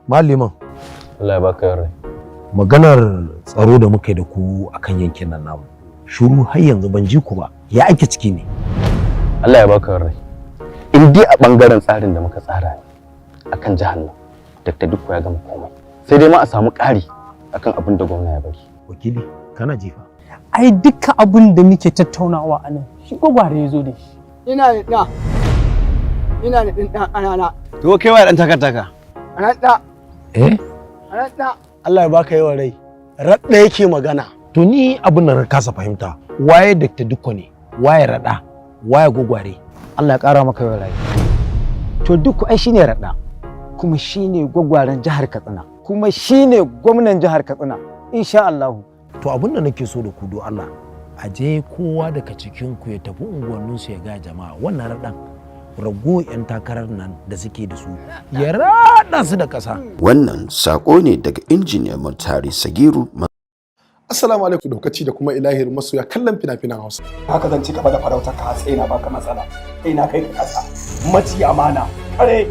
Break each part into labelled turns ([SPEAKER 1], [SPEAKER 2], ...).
[SPEAKER 1] Maliman.
[SPEAKER 2] Allah ya baka rai.
[SPEAKER 1] Maganar tsaro da muka yi da ku akan yankin nan namu. Shuru har yanzu ban ji ku ba. Ya ake ciki ne?
[SPEAKER 2] Allah ya baka rai. In dai a bangaren tsarin da muka tsara ne akan jihar nan, Dr. Dikko ya gama komai. Sai dai ma a samu ƙari akan abin da gwamna ya bari.
[SPEAKER 1] Wakili, kana jifa.
[SPEAKER 3] Ai dukkan abin da muke tattaunawa a nan shi gwagware ya zo da shi.
[SPEAKER 4] Ina da ɗa. Ina da ɗin ɗan ƙanana.
[SPEAKER 5] To kai wa ɗan takataka.
[SPEAKER 4] Raɗa.
[SPEAKER 1] Eh?
[SPEAKER 4] Raɗa.
[SPEAKER 5] Allah ya baka yawan rai. Raɗa yake magana.
[SPEAKER 1] To ni abin da na kasa fahimta, waye Dr. Dikko ne? Waye Raɗa? Waye gwagware?
[SPEAKER 6] Allah ya ƙara maka yawan rai. To Dikko ai shine Raɗa. Kuma shine gwagwaren jihar Katsina. Kuma shine gwamnan jihar Katsina. Insha Allah.
[SPEAKER 1] To abin da nake so da ku do Allah, a je kowa daga cikin ku ya tafi unguwanninsu ya ga jama'a wannan raɗan rago 'yan takarar nan da suke da su ya raɗa su da ƙasa.
[SPEAKER 7] Wannan saƙo ne daga injiniya Muntari Sagiru.
[SPEAKER 8] Assalamu alaikum daukaci da kuma ilahir masoya kallon fina-finan Hausa.
[SPEAKER 9] Haka zan ci gaba da farautar ka sai na baka matsala. Sai na kai ka kasa. Maci amana. Kare.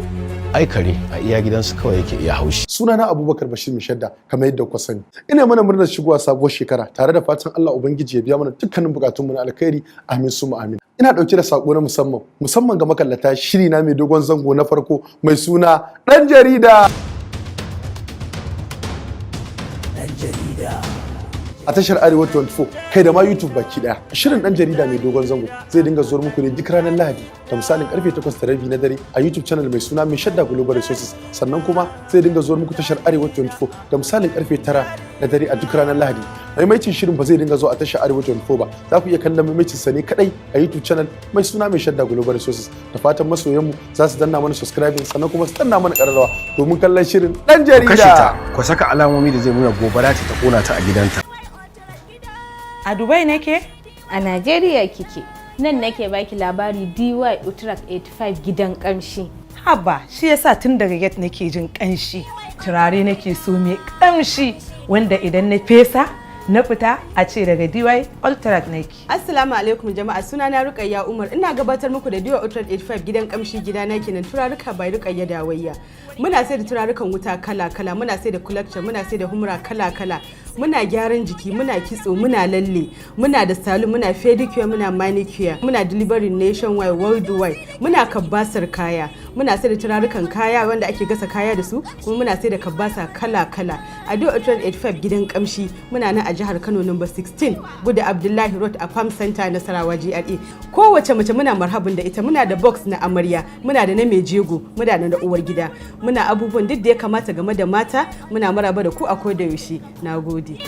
[SPEAKER 10] Ai kare a iya gidansu kawai yake iya haushi.
[SPEAKER 8] Sunana Abubakar Bashir Mishadda kamar yadda kuka sani. Ina mana murnar shigowa sabuwar shekara tare da fatan Allah Ubangiji ya biya mana dukkanin bukatunmu na alkhairi, amin summa amin. Ina dauke da sako na musamman musamman ga makallata shiri na mai dogon zango na farko mai suna Dan Jarida.
[SPEAKER 1] Dan Jarida.
[SPEAKER 8] A tashar Arewa 24 kai da ma YouTube baki daya. Shirin Dan Jarida mai dogon zango zai dinga zuwa muku ne duk ranar Lahadi da misalin karfe 8:30 na dare a YouTube channel mai suna Mai Shadda Global Resources, sannan kuma zai dinga zuwa muku tashar Arewa 24 da misalin karfe 9 na dare a duk ranar Lahadi. Maimaitin shirin ba zai dinga zuwa a tashar Arewa 24 ba, za ku iya kallon maimaitin sa ne kadai a YouTube channel mai suna Mai Shadda Global Resources. Da fatan masoyanmu za su danna mana subscribing sannan kuma su danna mana kararrawa domin kallon shirin Dan
[SPEAKER 10] Ku kashe ta,
[SPEAKER 8] Jarida.
[SPEAKER 10] ku saka alamomi da zai nuna gobara ce ta kona ta a gidanta.
[SPEAKER 11] A Dubai nake?
[SPEAKER 12] A Najeriya kike. Nan nake baki labari DY Utrak 85 gidan kamshi.
[SPEAKER 11] Haba, shi yasa tun daga gate nake jin kanshi. Turare nake so mai kamshi wanda idan na fesa na fita a ce daga DY Ultrac nake.
[SPEAKER 13] Assalamu alaikum jama'a, sunana Rukayya Umar, ina gabatar muku da DY Ultra 85 gidan kamshi gidana kenan, turaruka by Rukayya Dawayya. Muna sai da turarukan wuta kala kala, muna sai da collection, muna sai da humra kala kala, muna gyaran jiki, muna kitso, muna lalle, muna da salon, muna pedicure, muna manicure, muna delivery nationwide, worldwide, muna kabbasar kaya, muna sai da turarukan kaya wanda ake gasa kaya da su, kuma muna sai da kabbasa kala kala. A DY Ultra 85 gidan kamshi muna nan a jihar Kano, number 16 Buda Abdullahi Road a Farm Center, Nasarawa GRA. Kowace mace muna marhabin da ita, muna da box na amarya, muna da na mai jego, muna da na uwar gida. Muna abubuwan duk da ya kamata game da mata, muna maraba da ku a koda yaushe. Nagode.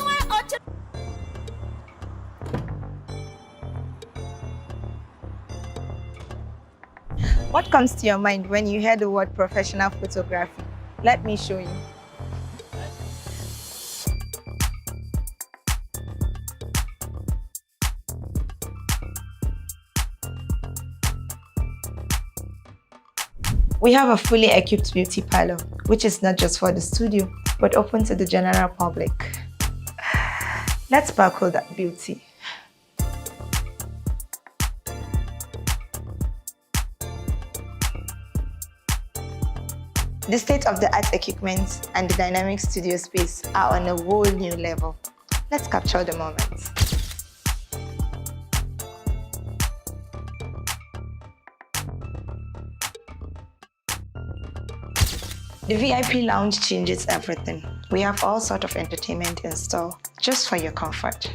[SPEAKER 14] What comes to your mind when you hear the word professional photography? Let me show you. We have a fully equipped beauty parlor, which is not just for the studio, but open to the general public. Let's sparkle that beauty. The state-of-the-art equipment and the dynamic studio space are on a whole new level. Let's capture the moment. The VIP lounge changes everything. We have all sort of entertainment in store, just for your comfort.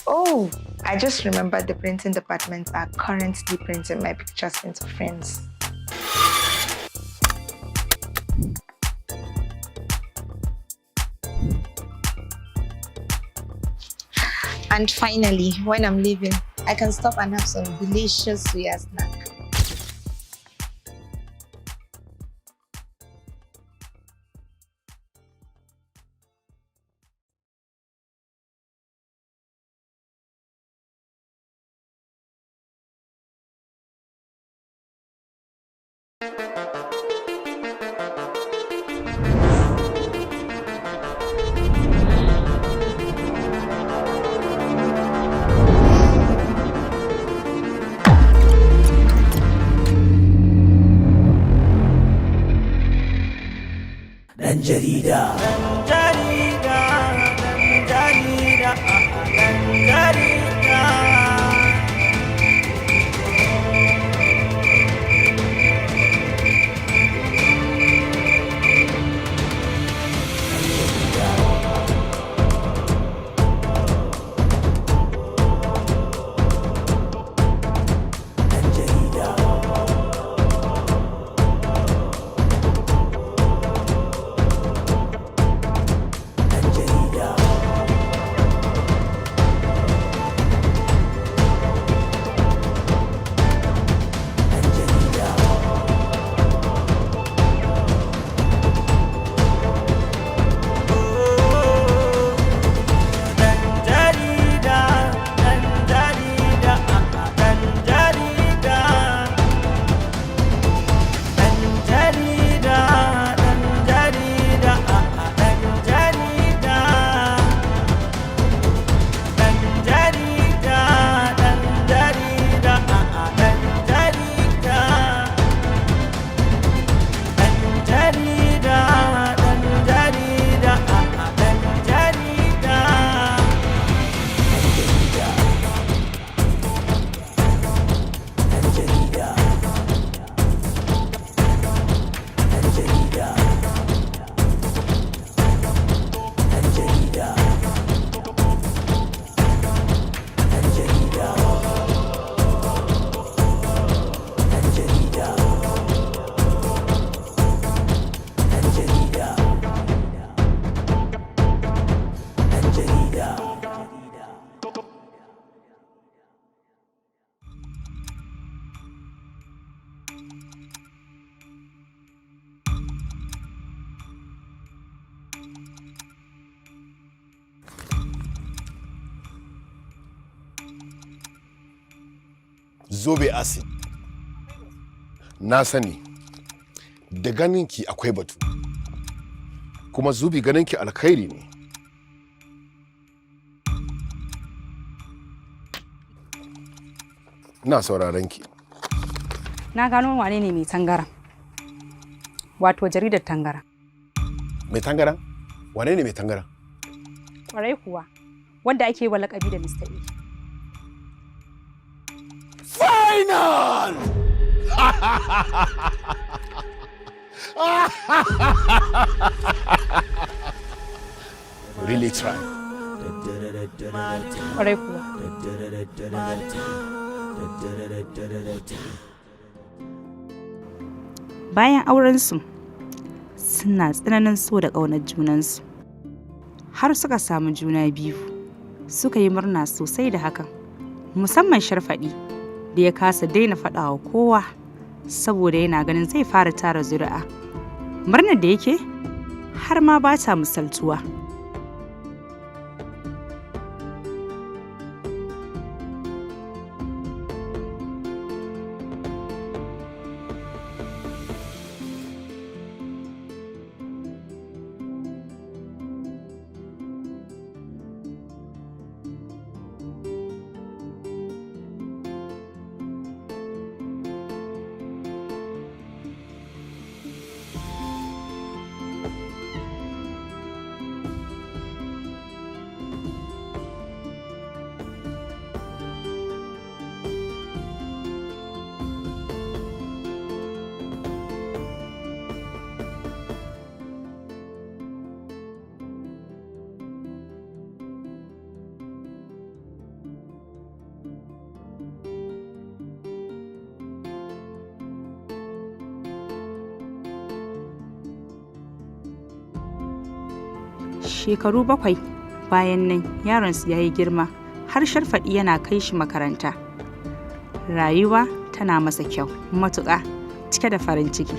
[SPEAKER 14] Oh, I just remembered the printing department are currently printing my pictures into frames. And finally, when I'm leaving, I can stop and have some delicious suya snack.
[SPEAKER 1] Ɗan jarida.
[SPEAKER 15] Jarida, ɗan jarida, ɗan jarida. Jarida, ɗan jarida, ɗan jarida. Ɗan jarida, ɗan jarida, ɗan jarida. Ɗan jarida, ɗan jarida, ɗan jarida. Ɗan jarida, ɗan jarida, ɗan jarida.
[SPEAKER 10] Zobe acid. Na sani, da ganinki akwai batu, kuma zubi ganinki alkhairi ne. Ina sauraron ki.
[SPEAKER 16] Na gano wane ne mai tangaran. Wato jaridar tangaran.
[SPEAKER 10] Mai tangaran? Wane ne mai tangaran?
[SPEAKER 16] Kwarai kuwa, wanda ake yi wa lakabi da Mr. A.
[SPEAKER 10] Final! Really try.
[SPEAKER 16] Kwarai kuwa. Bayan aurensu, suna tsananin so da ƙaunar junansu. Har suka samu juna biyu, suka yi murna sosai da hakan, musamman Sharfaɗi da ya kasa daina faɗawa kowa saboda yana ganin zai fara tara zuri'a. Murnar da yake har ma ba ta misaltuwa. Shekaru 7 bayan nan yaronsu ya yi girma har Sharfaɗi yana kai shi makaranta. Rayuwa tana masa kyau matuƙa, cike da farin ciki.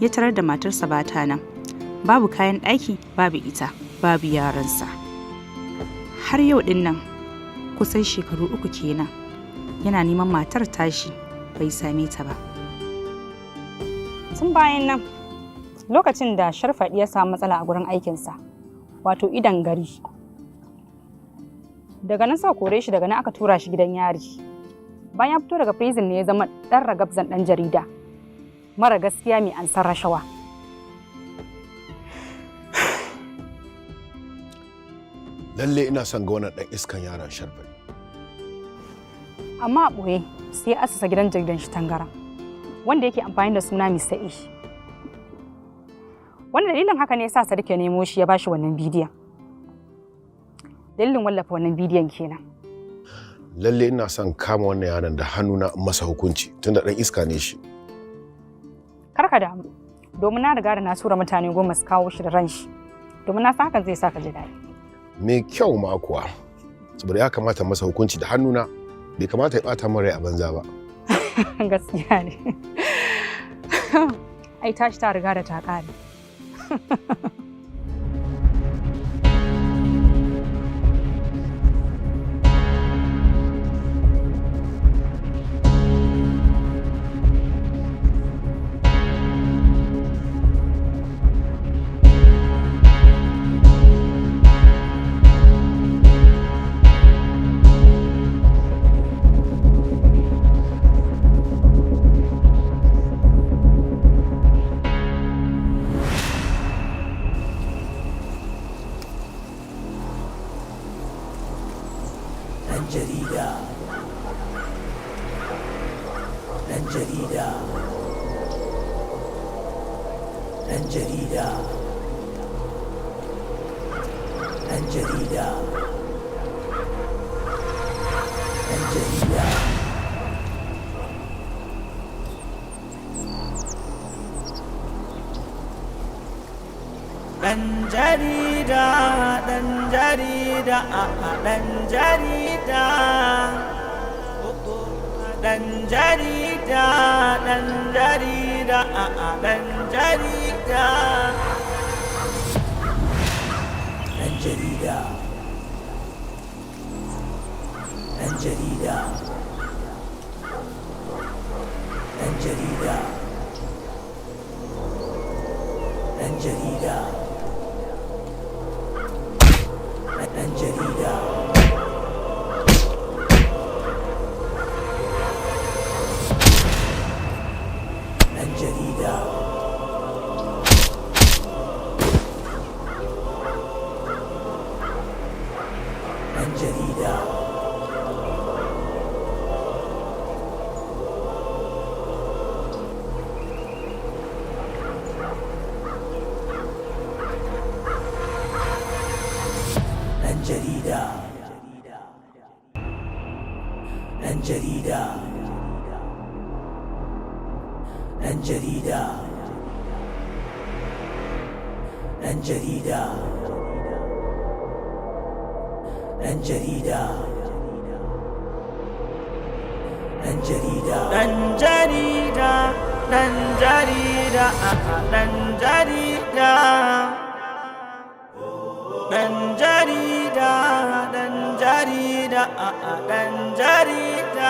[SPEAKER 16] Ya tarar da matarsa ba ta nan. Babu kayan ɗaki, babu ita, babu yaransa. Har yau ɗin nan, kusan shekaru 3 kenan, yana neman matar tashi bai same ta ba. Tun bayan nan, lokacin da Sharfaɗi ya samu matsala a gurin aikinsa, wato idan gari. Daga nan suka kore shi, daga nan aka tura shi gidan yari. Bayan ya fito daga prison ne ya zama ɗan ragabzan ɗan jarida, mara gaskiya mai ansar rashawa.
[SPEAKER 10] Lalle ina son ga wannan dan iskan yaron Sharfai.
[SPEAKER 16] Amma a ɓoye sai ya asasa gidan jaridan shi Tangara, wanda yake amfani da suna Mr. E. Wanda dalilin haka ne ya sa Sadiq ya nemo shi ya bashi wannan bidiyon. Dalilin wallafa wannan bidiyon kenan.
[SPEAKER 10] Lalle ina son kama wannan yaron da hannuna in masa hukunci, tunda dan iska ne shi.
[SPEAKER 16] Kar ka damu, domin na riga da na tura mutane 10 su kawo shi da ran shi, domin na san hakan zai sa ka ji daɗi.
[SPEAKER 10] Mai kyau ma kuwa, saboda ya kamata masa hukunci da hannuna, bai kamata ya bata min rai a banza ba.
[SPEAKER 16] Gaskiya ne. Ai tashi ta riga da ta ƙare.
[SPEAKER 15] Ɗan jarida, ɗan jarida, ɗan jarida, ɗan jarida, ɗan jarida.
[SPEAKER 17] Ɗan jarida, ɗan jarida, ɗan jarida. Ɗan jarida, ɗan jarida, ɗan jarida.
[SPEAKER 15] Ɗan jarida, ɗan jarida, ɗan jarida, ɗan jarida, ɗan jarida. Ɗan jarida, ɗan jarida, ɗan jarida, ɗan jarida, ɗan jarida, ɗan jarida, ɗan jarida, ɗan jarida,
[SPEAKER 17] Ɗan jarida, ɗan jarida, ɗan jarida. Ɗan jarida, ɗan jarida, ɗan jarida.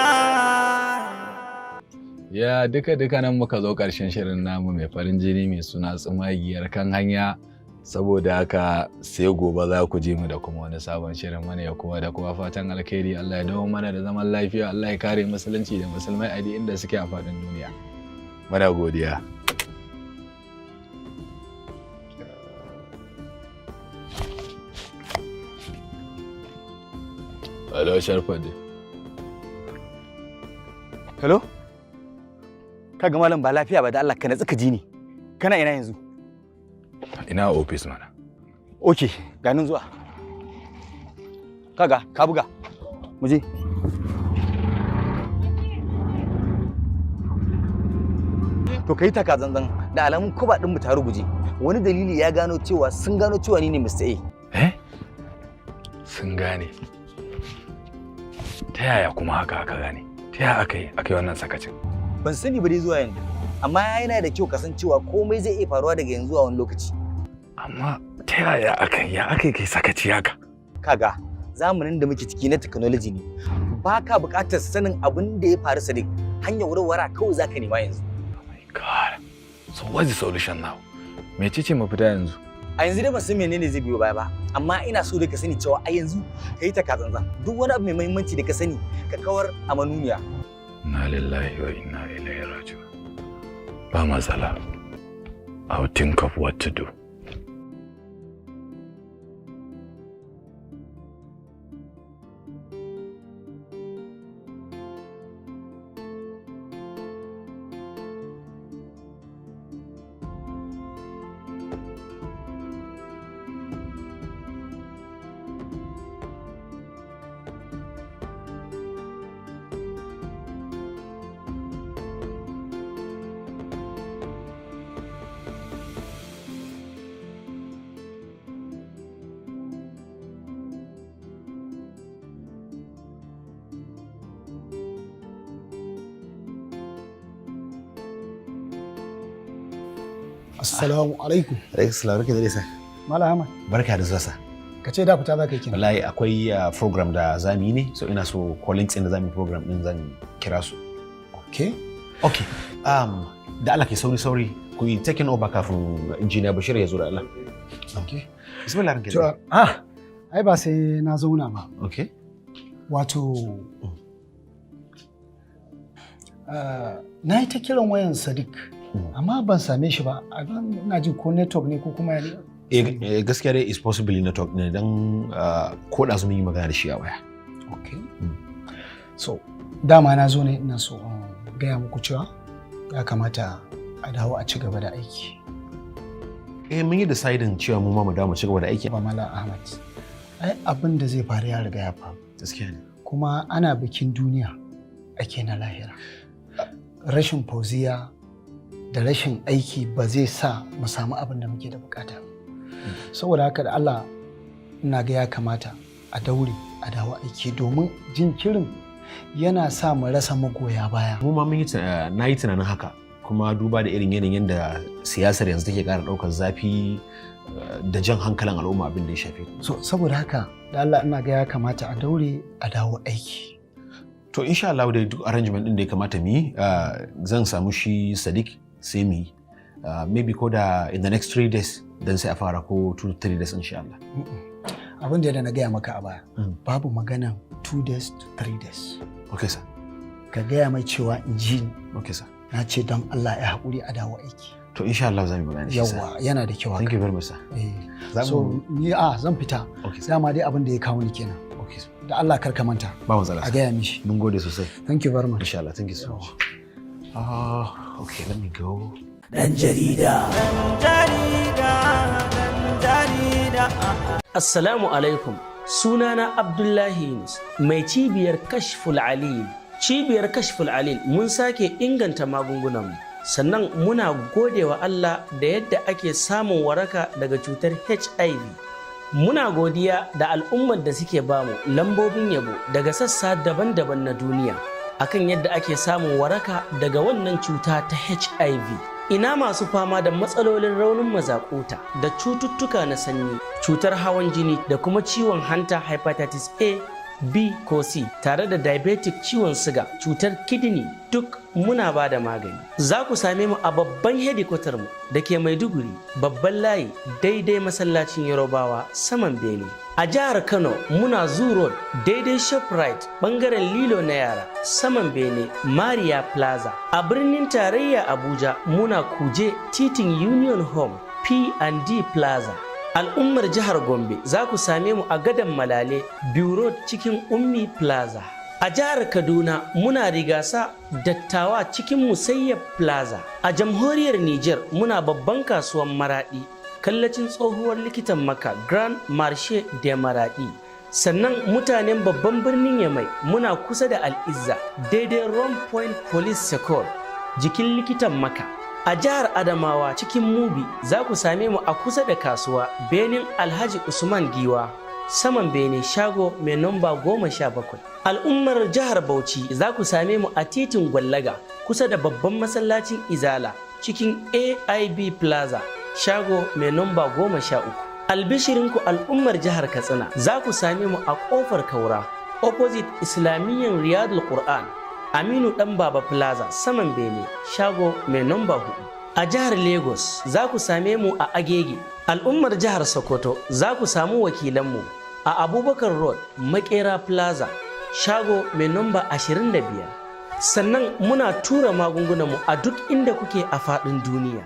[SPEAKER 18] Ya duka duka nan muka zo ƙarshen shirin namu mai farin jini mai suna Tsumagiyar Kan Hanya. Saboda haka sai gobe za ku ji mu da kuma wani sabon shirin. Mana ya kuma da kuma fatan alkhairi. Allah ya dawo mana da zaman lafiya, Allah ya kare musulunci da musulmai a duk inda suke a faɗin duniya. Muna godiya. Hello, Sharfadi.
[SPEAKER 6] Hello? Kaga malam, ba lafiya ba, da Allah ka natsu ka ji ni. Kana ina yanzu?
[SPEAKER 18] Ina ofis mana.
[SPEAKER 6] Okay, ganin zuwa. Kaga, ka buga. Mu je. To kai taka zanzan, da alamun kuba din mu ta ruguje. Wani dalili ya gano cewa sun gano cewa ni ne Mr. A.
[SPEAKER 18] Eh? Sun gane. Ta yaya kuma haka aka gane? Ta yaya aka yi wannan sakacin?
[SPEAKER 6] Ban sani ba dai zuwa yanzu.
[SPEAKER 19] Amma yana da kyau kasancewa komai zai iya faruwa daga yanzu a wani lokaci.
[SPEAKER 18] Amma ta yaya aka ya aka kai sakaci haka?
[SPEAKER 19] Kaga, zamanin da muke ciki na technology ne. Ba ka buƙatar sanin abin da ya faru, Sadiq. Hanyar warwara kawai za ka nema yanzu.
[SPEAKER 18] God. So what's the solution now? Mecece mafita yanzu?
[SPEAKER 19] A yanzu dai ban san menene zai biyo baya ba, amma ina so dai ka sani cewa a yanzu ka yi taka tsantsan. Duk wani abu mai muhimmanci da ka sani, ka kawar a manuniya.
[SPEAKER 18] Inna lillahi wa inna ilaihi raji'un. Ba matsala. I'll think of what to do.
[SPEAKER 20] Assalamu alaikum.
[SPEAKER 10] Alaikum salam, barka da sa.
[SPEAKER 20] Malam Ahmad.
[SPEAKER 10] Barka da zuwa, sir.
[SPEAKER 20] Ka ce da fita za ka yi kenan.
[SPEAKER 10] Wallahi akwai program da za mu yi ne, so ina so colleagues ɗin da za mu yi program ɗin zan kira su.
[SPEAKER 20] Okay.
[SPEAKER 10] Okay. Da Allah ke sauri sauri ku yi taking over kafin Engineer Bashir ya zo, da Allah.
[SPEAKER 20] Okay.
[SPEAKER 10] Bismillah, ranka.
[SPEAKER 20] To, ai ba sai na zauna ba.
[SPEAKER 10] Okay.
[SPEAKER 20] Wato, na yi ta kiran wayan Sadiq, amma ban same shi ba. Ina jin ko network ne ko kuma ya
[SPEAKER 10] Eh, gaskiya dai is possibly network ne, dan ko da su mun yi magana da shi a waya.
[SPEAKER 20] Okay. So, dama na zo ne ina so in gaya muku cewa ya kamata a dawo a ci gaba da aiki.
[SPEAKER 10] Eh, mun yi deciding cewa mu ma mu dawo mu ci gaba da aiki.
[SPEAKER 20] Ba Malam Ahmad. Ai abin da zai faru ya riga ya faru.
[SPEAKER 10] Gaskiya ne.
[SPEAKER 20] Kuma ana bikin duniya ake na lahira. Rashin Fauziya da rashin aiki ba zai sa mu samu abin da muke da bukata. Saboda haka, da Allah ina ga ya kamata a daure a dawo aiki, domin jinkirin yana sa mu rasa magoya baya.
[SPEAKER 10] Mu ma mun yi na yi tunanin haka, kuma duba da irin yanayin yadda siyasar yanzu take ƙara ɗaukar zafi da jan hankalin al'umma, abin da ya shafe.
[SPEAKER 20] So saboda haka, da Allah ina ga ya kamata a daure a dawo aiki.
[SPEAKER 10] To, insha Allah dai duk arrangement din da ya kamata mu yi, zan samu shi Sadiq sai mu yi. Maybe ko da in the next 3 days dan sai a fara, ko 2 to 3 days, insha Allah.
[SPEAKER 20] Abin da na gaya maka a baya, babu maganan 2 days to 3 days.
[SPEAKER 10] Okay, sir.
[SPEAKER 20] Ka gaya mai cewa in ji ni.
[SPEAKER 10] Okay, sir.
[SPEAKER 20] Na ce don Allah ya haƙuri a dawo aiki.
[SPEAKER 10] To, insha Allah za mu yi magana da shi, sir.
[SPEAKER 20] Yawwa, yana da kyau haka.
[SPEAKER 10] Thank you very much, sir.
[SPEAKER 20] Eh.
[SPEAKER 10] Za
[SPEAKER 20] So ni a zan fita.
[SPEAKER 10] Okay, sir.
[SPEAKER 20] Dama dai abin da ya kawo ni kenan.
[SPEAKER 10] Okay, sir.
[SPEAKER 20] Da Allah kar ka manta.
[SPEAKER 10] Ba matsala.
[SPEAKER 20] A
[SPEAKER 10] Sir.
[SPEAKER 20] gaya mishi.
[SPEAKER 10] Mun gode sosai.
[SPEAKER 20] Thank you very much.
[SPEAKER 10] Insha Allah, thank you so much. Ah, okay, let me go.
[SPEAKER 15] Ɗan jarida.
[SPEAKER 17] Jarida, ɗan jarida.
[SPEAKER 21] Assalamu alaikum. Sunana Abdullahi Yunus, mai cibiyar Kashful Alil. Cibiyar Kashful Alil mun sake inganta magungunanmu. Sannan muna godewa Allah da yadda ake samun waraka daga cutar HIV. Muna godiya da al'ummar da suke bamu lambobin yabo daga sassa daban-daban na duniya akan yadda ake samun waraka daga wannan cuta ta HIV. Ina masu fama da matsalolin raunin mazakuta da cututtuka na sanyi, cutar hawan jini da kuma ciwon hanta hepatitis A, B ko C tare da diabetic, ciwon siga, cutar kidney, duk muna ba da magani. Za ku same mu a babban hedikwatar mu da ke Maiduguri, babban layi, daidai masallacin Yarobawa, saman bene. A jihar Kano muna Zoo Road, daidai Shoprite, bangaren lilo na yara, saman bene, Maria Plaza. A birnin tarayya Abuja muna Kuje, titin Union Home, P&D Plaza. Al'ummar jihar Gombe za ku same mu a Gadon Malale, Bureau, cikin Ummi Plaza. A jihar Kaduna muna Rigasa, Dattawa, cikin Musayyab Plaza. A jamhuriyar Niger muna babban kasuwan Maradi, kallacin tsohuwar likitan Maka, Grand Marche de Maradi. Sannan mutanen babban birnin Yamai muna kusa da Al'izza, daidai Rond Point Police Secor, jikin likitan Maka. A jihar Adamawa cikin Mubi za ku same mu a kusa da kasuwa, Benin Alhaji Usman Giwa. saman Bene, shago mai namba 17. Al'ummar jihar Bauchi, za ku same mu a titin Gwallaga, kusa da babban masallacin Izala, cikin AIB Plaza, shago mai namba 13. Albishirinku al'ummar jihar Katsina, za ku same mu a Kofar Kaura, opposite Islamiyyan Riyadul Qur'an, Aminu Dan Baba Plaza, saman Bene, shago mai namba 4. A jihar Lagos za ku same mu a Agege. Al'ummar jihar Sokoto, za ku samu wakilanmu a Abubakar Road, Makera Plaza, shago mai namba 25. Sannan muna tura magungunanmu a duk inda kuke a faɗin duniya.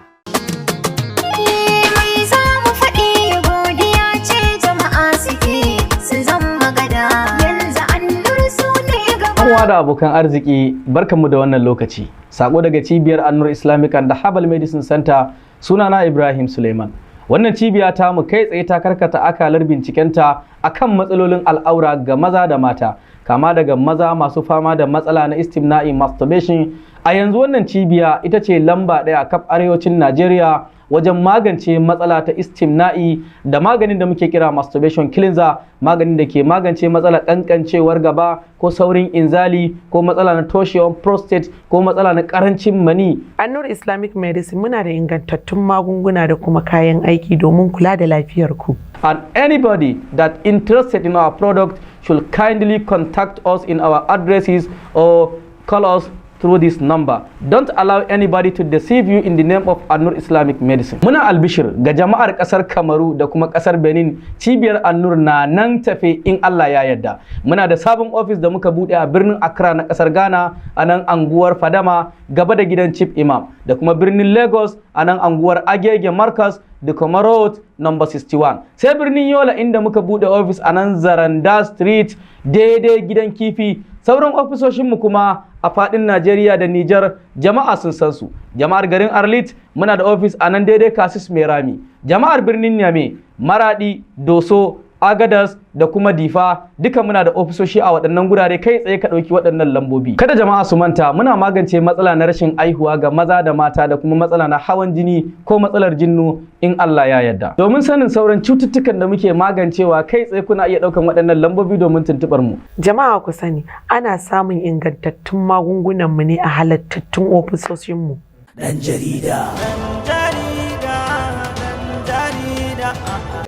[SPEAKER 2] Mai za mu faɗi, godiya ce jama'a suke su zama gada yanzu Annur su ne gaba.
[SPEAKER 22] Uwa da abokan arziki, barkanmu da wannan lokaci. Sako daga cibiyar Annur Islamic and Herbal Medicine Center, sunana Ibrahim Suleiman. Wannan cibiya ta mu kai tsaye ta karkata akalar bincikenta akan matsalolin al'aura ga maza da mata, kama daga maza masu fama da matsala na istimna'i, masturbation. A yanzu wannan cibiya ita ce lamba ɗaya a kaf arewacin Najeriya wajen magance matsala ta istimna'i da maganin da muke kira masturbation cleanser, maganin da ke magance matsalar kankancewar gaba ko saurin inzali ko matsala na toshewar prostate ko matsala na karancin mani.
[SPEAKER 11] Annur Islamic Medicine muna da ingantattun magunguna da kuma kayan aiki domin kula da lafiyar ku.
[SPEAKER 22] And anybody that interested in our product should kindly contact us in our addresses or call us through this number. Don't allow anybody to deceive you in the name of Annur Islamic Medicine. Muna albishir ga jama'ar kasar Kamaru da kuma kasar Benin, cibiyar Annur na nan tafe in Allah ya yarda. Muna da sabon ofis da muka bude a birnin Accra na kasar Ghana, a nan anguwar Fadama, gaba da gidan Chief Imam, da kuma birnin Lagos, a nan anguwar Agege Marcus da kuma Road number 61. Sai birnin Yola, inda muka bude ofis a nan Zaranda Street, daidai gidan kifi. Sauran ofisoshinmu kuma a fadin Najeriya da Nijar, jama'a sun san su. Jama'ar garin Arlit, muna da ofis a nan daidai Kasis Merami. Jama'ar birnin Niamey, Maradi, Doso, Agadas da kuma Difa, duka muna da ofisoshi a waɗannan gurare. Kai tsaye ka ɗauki waɗannan lambobi. Kada jama'a su manta, muna magance matsala na rashin aihuwa ga maza da mata, da kuma matsala na hawan jini ko matsalar jinnu in Allah ya yarda. Domin sanin sauran cututtukan da muke magancewa, kai tsaye kuna iya ɗaukan waɗannan lambobi domin tuntuɓar mu.
[SPEAKER 11] Jama'a ku sani, ana samun ingantattun magungunan mu ne a halattattun ofisoshin mu.
[SPEAKER 15] Ɗan jarida.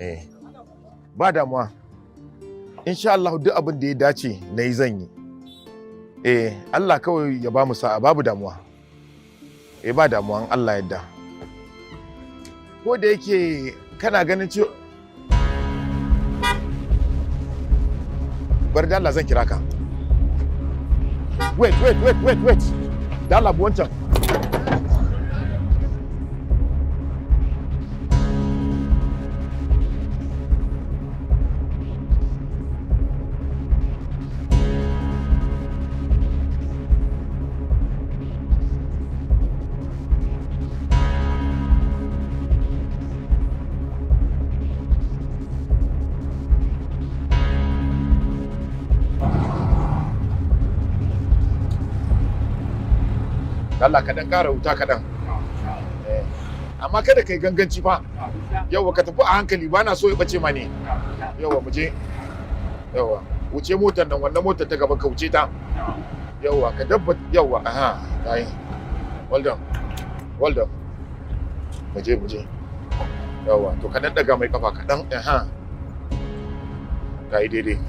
[SPEAKER 23] Eh, ba damuwa. Insha Allah duk abin da ya dace na yi zan yi. Eh, Allah kawai ya ba mu sa'a, babu damuwa. Eh, ba damuwa in Allah yadda. Ko da yake kana ganin cewa, bari da Allah zan kira ka. Wait, wait, wait, wait, wait. Da Allah bu wancan. Allah ka dan ƙara wuta kaɗan. Amma kada ka yi ganganci fa. Yawwa, ka tafi a hankali, ba na so ya ɓace ma ne. Yawwa, mu je. Yawwa, wuce motar nan, wannan motar ta gaban ka, wuce ta. Yawwa, ka dabba, yawwa, aha, tayi. Well done. Well done. Mu je, mu je. Yawwa, to ka dan daga mai kafa kaɗan, aha. Ka yi daidai.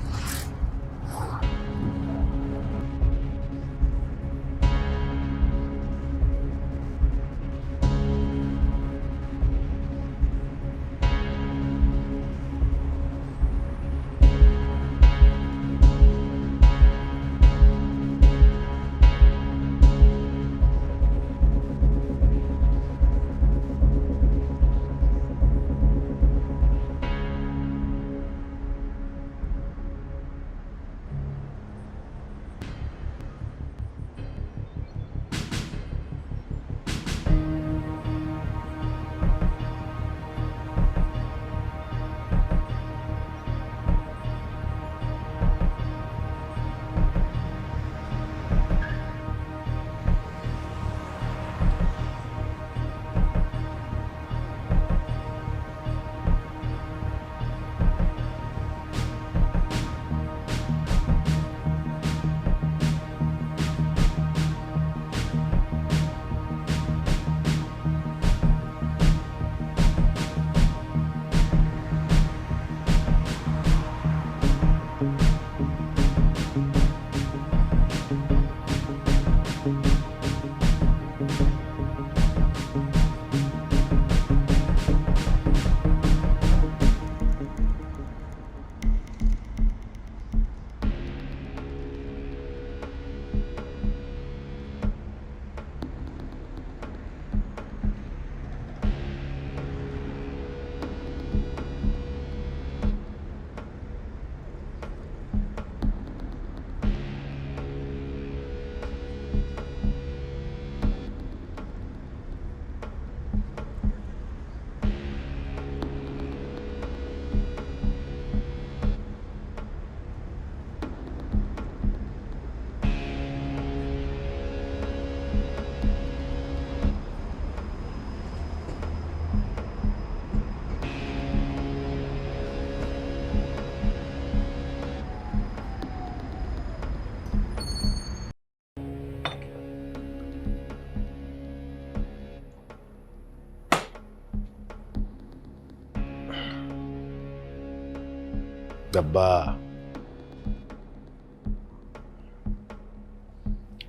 [SPEAKER 3] Babba.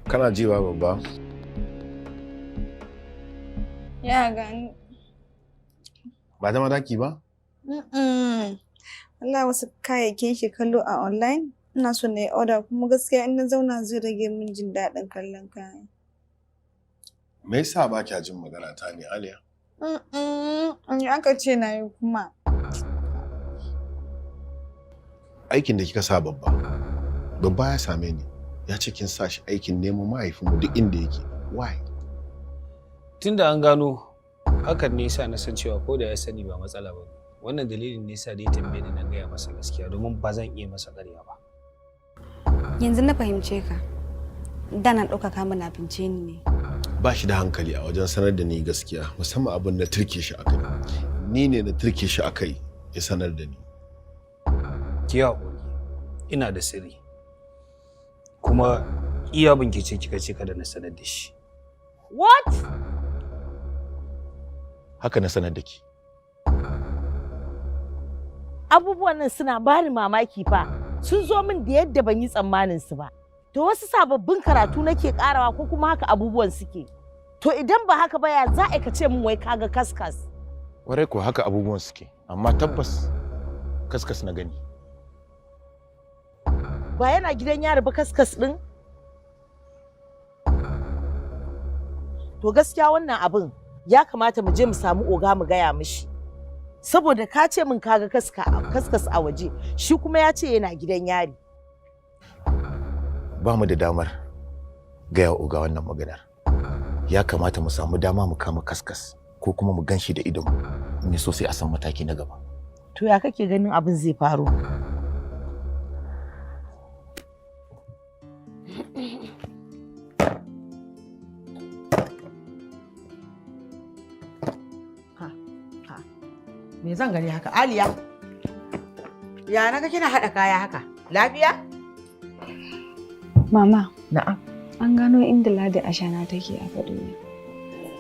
[SPEAKER 3] Kana ji ba, babba?
[SPEAKER 14] Ya gani.
[SPEAKER 3] Ba zama daki ba?
[SPEAKER 14] Allah, wasu kayayyakin shi kallo a online. Ina so na yi order, kuma gaskiya in na zauna zai rage min jin daɗin kallon kayan.
[SPEAKER 3] Me yasa ba kya jin magana ta ne, Aliya?
[SPEAKER 14] In aka ce na yi kuma.
[SPEAKER 3] Aikin da kika sa babba. Babba ya same ni. Ya ce kin sa shi aikin neman mahaifinmu duk inda yake. Why?
[SPEAKER 4] Tunda an gano hakan ne yasa na san cewa ko da ya sani ba matsala ba ne. Wannan dalilin ne yasa da ya tambaye ni na gaya masa gaskiya, domin ba zan iya masa ƙarya ba.
[SPEAKER 5] Yanzu na fahimce ka. Da na ɗauka ka munafince ni ne.
[SPEAKER 3] Ba shi da hankali a wajen sanar da ni gaskiya, musamman abin na turke shi akai. Ni ne na turke shi akai ya sanar da ni.
[SPEAKER 4] Ki haƙuri, ina da sirri. Kuma iya bincike kika ce kada na sanar da shi.
[SPEAKER 11] What?
[SPEAKER 3] Haka na sanar da ki.
[SPEAKER 11] Abubuwan nan suna bani mamaki fa. Sun zo min da yadda ban yi tsammanin su ba. To, wasu sababbin karatu nake karawa ko kuma haka abubuwan suke? To, idan ba haka ba, ya za a ka ce min wai kaga kaskas?
[SPEAKER 3] Kwarai ko, haka abubuwan suke, amma tabbas kaskas na gani.
[SPEAKER 11] Ba yana gidan yari ba kaskas din? To, gaskiya wannan abin ya kamata mu je mu samu oga mu gaya mishi. Saboda ka ce min kaga kaskas a waje, shi kuma ya ce yana gidan yari.
[SPEAKER 3] Ba mu da damar gaya wa oga wannan maganar. Ya kamata mu samu dama mu kama kaskas ko kuma mu ganshi da idonmu. In ya so sai a san mataki na gaba.
[SPEAKER 11] To, ya kake ganin abin zai faru?
[SPEAKER 24] Me zan gani haka? Aliya. Ya naga kina haɗa kaya haka? Lafiya?
[SPEAKER 5] Mama.
[SPEAKER 24] Na'am.
[SPEAKER 5] An gano inda Ladi Ashana take a Kaduna.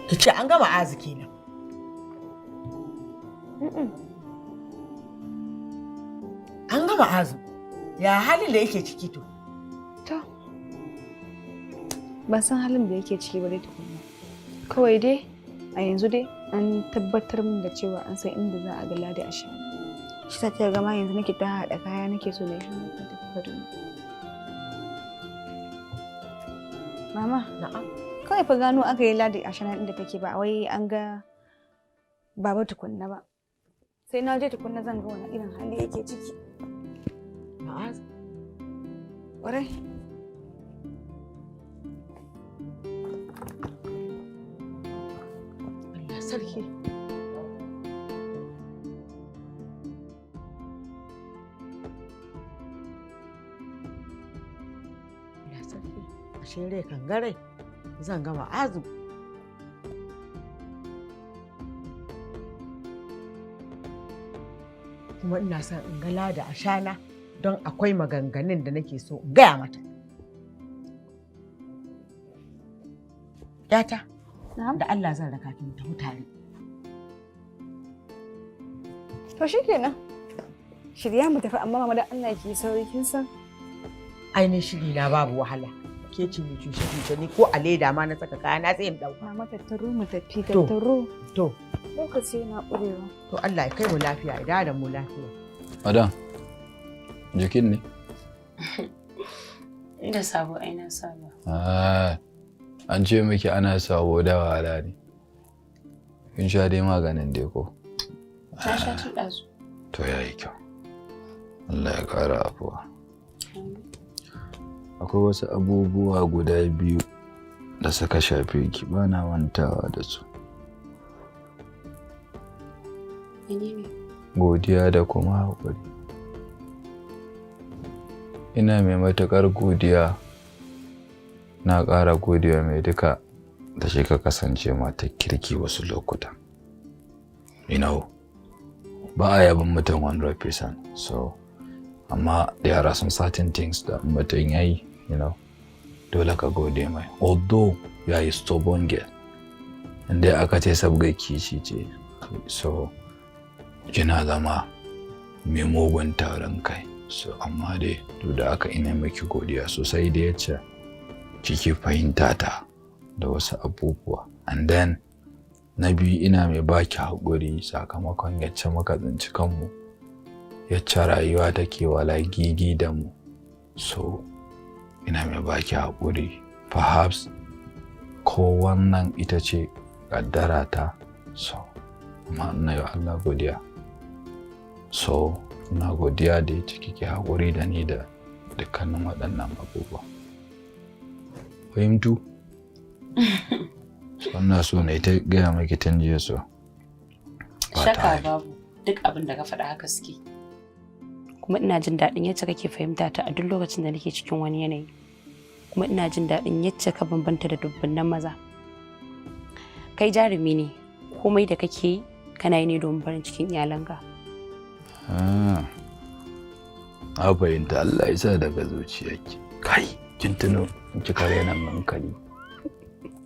[SPEAKER 24] Ki ce an gama arziki na. An gama azu. Ya halin da yake ciki to?
[SPEAKER 5] To. Ban san halin da yake ciki ba dai tukunna. Kawai dai a yanzu dai an tabbatar min da cewa an san inda za a ga Ladi Ashana. Shi sa ta gama yanzu nake ta haɗa kaya, nake so na yi shirin na tafi Kaduna. Mama.
[SPEAKER 24] Na'am.
[SPEAKER 5] Kawai fa gano aka yi Ladi Ashana inda take, ba wai an ga baba tukunna ba. Sai na je tukunna zan ga wani irin hali yake ciki.
[SPEAKER 24] Ma'az.
[SPEAKER 5] Ƙwarai.
[SPEAKER 24] Allah sarki. Allah sarki. Ashe rai kan garai. Zan gama azu. Kuma ina son in ga Lada Ashana don akwai maganganun da nake so in gaya mata. Yata, da Allah zan raka ki mu tafi tare.
[SPEAKER 5] To shikenan. Shirya mu tafi, amma mama, da Allah ki yi sauri, kin san.
[SPEAKER 24] Ainihin shiri na babu wahala. Ke ce mai cushe cushe, ni ko a leda ma na saka kaya na sai in dauka.
[SPEAKER 5] Mama, tattaro mu tafi.
[SPEAKER 24] To.
[SPEAKER 5] Tattaro.
[SPEAKER 24] To,
[SPEAKER 5] Lokaci yana ƙurewa.
[SPEAKER 24] To, Allah ya kai mu lafiya, ya dawo da mu lafiya.
[SPEAKER 18] Madam, jikin ne?
[SPEAKER 25] Inda sabo ai na saba.
[SPEAKER 18] Ah, an ce miki ana sabo da wahala ne. Kin sha dai maganin dai ko?
[SPEAKER 25] Na sha tun ɗazu.
[SPEAKER 18] To, yayi kyau. Allah ya ƙara afuwa. Akwai wasu abubuwa guda biyu da suka shafe ki, ba na mantawa da su.
[SPEAKER 25] Menene?
[SPEAKER 18] Godiya da kuma haƙuri. Ina mai matuƙar godiya, na ƙara godiya mai duka da shi ka kasance matar kirki wasu lokuta. Ba a yabon mutum 100%, so amma there are some certain things da mutum ya yi, dole ka gode mai. Although you are a stubborn girl, inda aka ce sabgar kishi ce, so kina zama mai mugun taurin kai. So amma dai duk da haka ina miki godiya sosai da yace kike fahimta ta da wasu abubuwa. And then na biyu, ina mai baki haƙuri sakamakon yacce muka tsinci kanmu, yacce rayuwa take wala gigi da mu. So ina mai baki haƙuri. Perhaps ko wannan ita ce ƙaddara ta. So amma ina yi wa Allah godiya. So ina godiya da yacce kike haƙuri da ni da dukkanin waɗannan abubuwa. Fahimtu? So ina so na ta gaya maki tun jiya, so ba
[SPEAKER 25] Shaka
[SPEAKER 18] ta.
[SPEAKER 25] babu, duk abin da ka faɗa haka suke. Kuma ina jin daɗin yacce kake fahimta ta a duk lokacin da nake cikin wani yanayi. Kuma ina jin daɗin yacce ka bambanta da dubunnan maza. Kai jarumi ne, komai da kake yi kana yi ne domin farin cikin iyalanka.
[SPEAKER 18] Ah. Na fahimta, Allah ya sa daga zuciyarki. Kai, kin tuno in kika raina min hankali.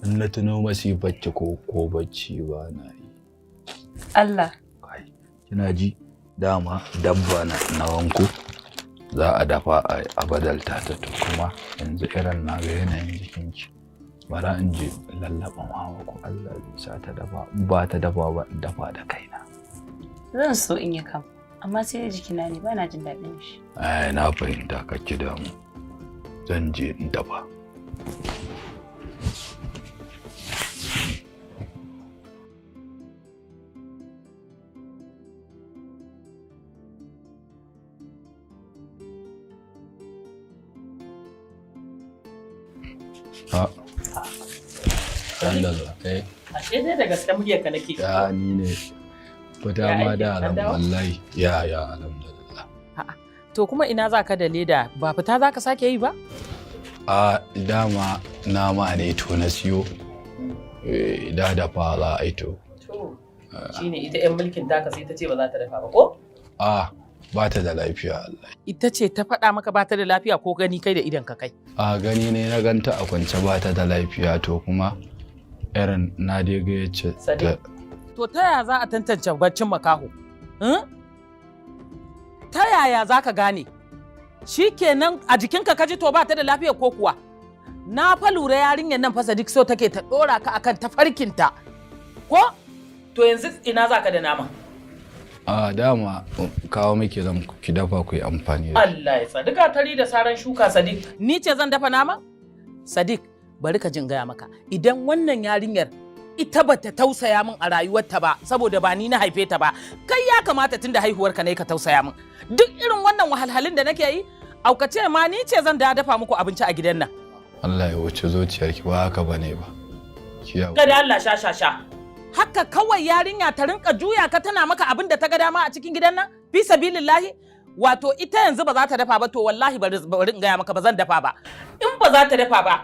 [SPEAKER 18] In na tuno masifar ki ko bacci ba na yi.
[SPEAKER 25] Allah.
[SPEAKER 18] Kina ji, dama dabba na wanko za a dafa a badalta ta. To kuma yanzu irin na ga yanayin jikinki. Bara in je in lallaɓa mama ko Allah zai sa ta dafa. In ba ta dafa ba, in dafa da kaina.
[SPEAKER 25] Zan so in yi kam, amma sai dai jikina ne ba na jin daɗin shi.
[SPEAKER 18] Ai na fahimta, kar ki damu. Zan je in dafa. Ha. Dan da zuwa. Eh.
[SPEAKER 7] Ashe dai da gaske muryarka nake.
[SPEAKER 18] Ya ni ne. Fita
[SPEAKER 7] Ya
[SPEAKER 18] ma
[SPEAKER 7] aiki,
[SPEAKER 18] da
[SPEAKER 7] an
[SPEAKER 18] alam
[SPEAKER 7] dawo?
[SPEAKER 18] wallahi. Ya alhamdulillah.
[SPEAKER 7] To kuma ina za ka da leda, ba fita za ka sake yi ba?
[SPEAKER 18] A dama nama ne to na siyo. Eh, da dafa za a yi to.
[SPEAKER 7] To shine ita 'yan mulkin taka sai ta ce ba za ta dafa ba ko?
[SPEAKER 18] A ba ta da lafiya Allah.
[SPEAKER 7] Ita ce ta faɗa maka ba ta da lafiya ko gani kai da idon ka kai?
[SPEAKER 18] A gani ne na ganta a kwance ba ta da lafiya, to kuma irin na dai ga yace ta.
[SPEAKER 7] Sadiq. To ta yaya za a tantance baccin makaho? Hmm? Ta yaya za ka gane? Shikenan a jikinka ka ji to ba ta da lafiya ko kuwa? Na fa lura yarinyar nan fa Sadiq so take ta ɗora ka akan tafarkinta. Ko? To yanzu ina za ka da nama?
[SPEAKER 18] A dama kawo muke zan ki dafa ku yi amfani da shi.
[SPEAKER 7] Allah ya tsadi tari da saran shuka, Sadiq. Ni ce zan dafa nama? Sadiq, bari ka jin gaya maka. Idan wannan yarinyar ita bata tausaya min a rayuwarta ba saboda ba ni na haife ta ba, kai ya kamata tunda haihuwarka ne ka tausaya min. Duk irin wannan wahalhalun da nake yi, aukace ma ni ce zan da dafa muku abinci a gidan nan.
[SPEAKER 18] Allah ya wuce zuciyarki, ba haka bane ba. Ki haƙuri.
[SPEAKER 7] Kada Allah, sha sha sha. Haka kawai yarinya ta rinka juya ka tana maka abin da ta ga dama a cikin gidan nan? Fi sabilillahi. Wato ita yanzu ba za ta dafa ba, to wallahi bari in gaya maka, ba zan dafa ba. In ba za ta dafa ba,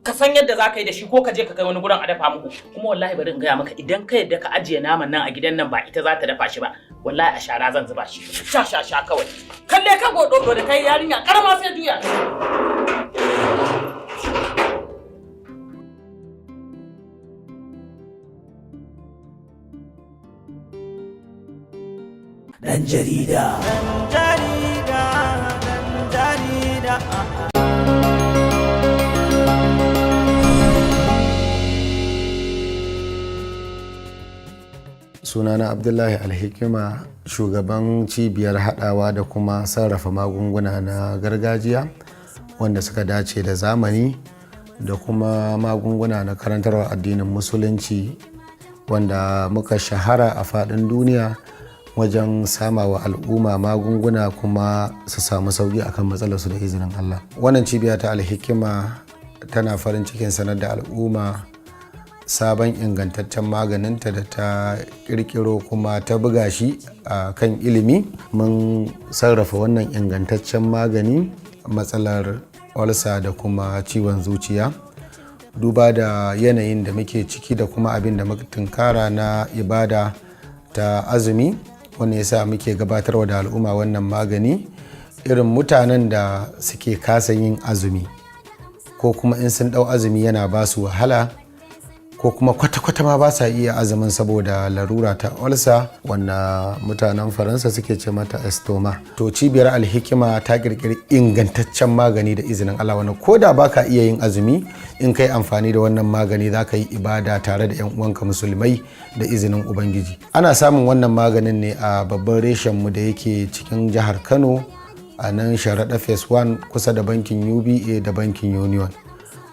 [SPEAKER 7] ka san yadda za ka yi da shi ko ka je ka kai wani gurin a dafa muku. Kuma wallahi bari in gaya maka, idan ka yadda ka ajiye naman nan a gidan nan ba ita za ta dafa shi ba, wallahi a shara zan zuba shi. Sha sha sha kawai. Kalle ka gododo da kai, yarinya karama sai juya.
[SPEAKER 15] Ɗan jarida.
[SPEAKER 17] Jarida, ɗan jarida.
[SPEAKER 8] Sunana Abdullahi Alhikima, shugaban cibiyar haɗawa da kuma sarrafa magunguna na gargajiya wanda suka dace da zamani da kuma magunguna na karantarwa addinin Musulunci, wanda muka shahara a faɗin duniya wajen samawa al'umma magunguna kuma su samu sauƙi akan matsalarsu da izinin Allah. Wannan cibiya ta Alhikima tana farin cikin sanar da al'umma sabon ingantaccen maganinta da ta kirkiro kuma ta buga shi a kan ilimi. Mun sarrafa wannan ingantaccen magani matsalar olsa da kuma ciwon zuciya. Duba da yanayin da muke ciki da kuma abin da muka tunkara na ibada ta azumi, wanda yasa muke gabatarwa da al'umma wannan magani. Irin mutanen da suke kasa yin azumi, ko kuma in sun ɗau azumi yana ba su wahala, Ko kuma kwata-kwata ma ba sa iya azumin saboda larura ta olsa, wanda mutanen Faransa suke ce mata estomac. To, cibiyar Alhikima ta kirkiri ingantaccen magani da izinin Allah, wanda ko da baka iya yin azumi, in kai amfani da wannan magani za ka yi ibada tare da 'yan uwanka musulmai da izinin Ubangiji. Ana samun wannan maganin ne a babban reshen mu da yake cikin jihar Kano, a nan Sharaɗa Phase 1, kusa da bankin UBA da bankin Union,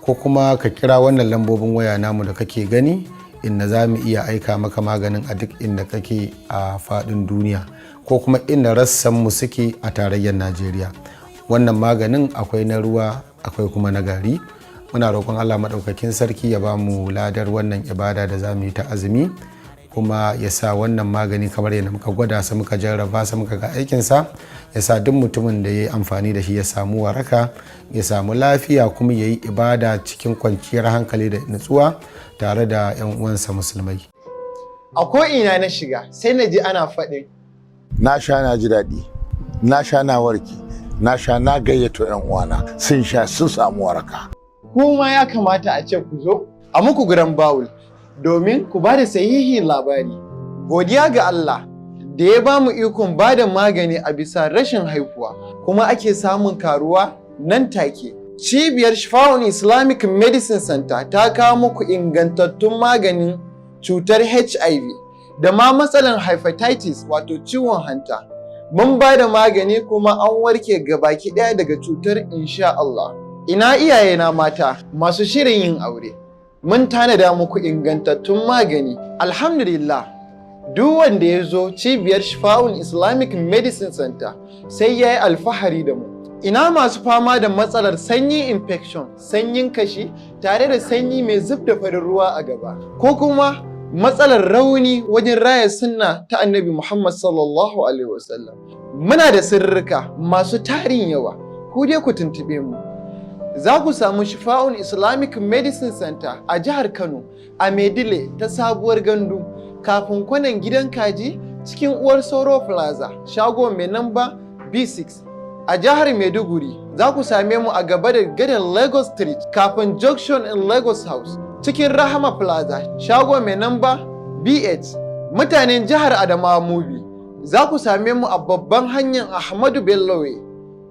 [SPEAKER 8] ko kuma ka kira wannan lambobin waya namu da kake gani, inda za mu iya aika maka maganin a duk inda kake a faɗin duniya, ko kuma inda rassanmu suke a tarayyar Najeriya. Wannan maganin akwai na ruwa, akwai kuma na gari. Muna roƙon Allah Maɗaukakin Sarki ya ba mu ladar wannan ibada da za mu yi ta azumi, kuma ya sa wannan magani, kamar yadda muka gwada sa, muka jarraba sa, muka ga aikinsa, ya sa duk mutumin da ya yi amfani da shi ya samu waraka, ya samu lafiya, kuma ya yi ibada cikin kwanciyar hankali da nutsuwa tare da 'yan uwansa musulmai.
[SPEAKER 1] A ko'ina na shiga sai na ji ana faɗin.
[SPEAKER 23] Na sha, na ji daɗi, na sha, na warke, na sha, na gayyato 'yan uwana sun sha, sun samu waraka.
[SPEAKER 1] Kuma ya kamata a ce ku zo a muku garan bawul domin ku ba da sahihin labari. Godiya ga Allah da ya ba mu ikon ba da magani a bisa rashin haihuwa, kuma ake samun karuwa nan take. Cibiyar Shifa'un Islamic Medicine Center ta kawo muku ingantattun maganin cutar HIV da ma matsalar hepatitis, wato ciwon hanta. Mun ba da magani kuma an warke gabaki ɗaya daga cutar, insha Allah. Ina iyayena mata masu shirin yin aure? Mun tanada muku ingantattun magani. Alhamdulillah, duk wanda ya zo cibiyar Shifa'un Islamic Medicine Center sai ya yi alfahari da mu. Ina masu fama da matsalar sanyi infection, sanyin kashi tare da sanyi mai zub da farin ruwa a gaba, ko kuma matsalar rauni wajen raya sunna ta Annabi Muhammad sallallahu alaihi wasallam. Muna da sirrika masu tarin yawa, ku dai ku tuntuɓe mu. Za ku samu Shifa'un Islamic Medicine Center a jihar Kano, a Maidile ta Sabuwar Gandu, kafin kwanan gidan kaji, cikin Uwar Sauro Plaza, shago mai namba B6. A jihar Maiduguri za ku same mu a gaba da gadon Lagos Street, kafin Junction in Lagos House, cikin Rahama Plaza, shago mai namba B8. Mutanen jihar Adamawa, Mubi, za ku same mu a babban hanyar Ahmadu Bello Way,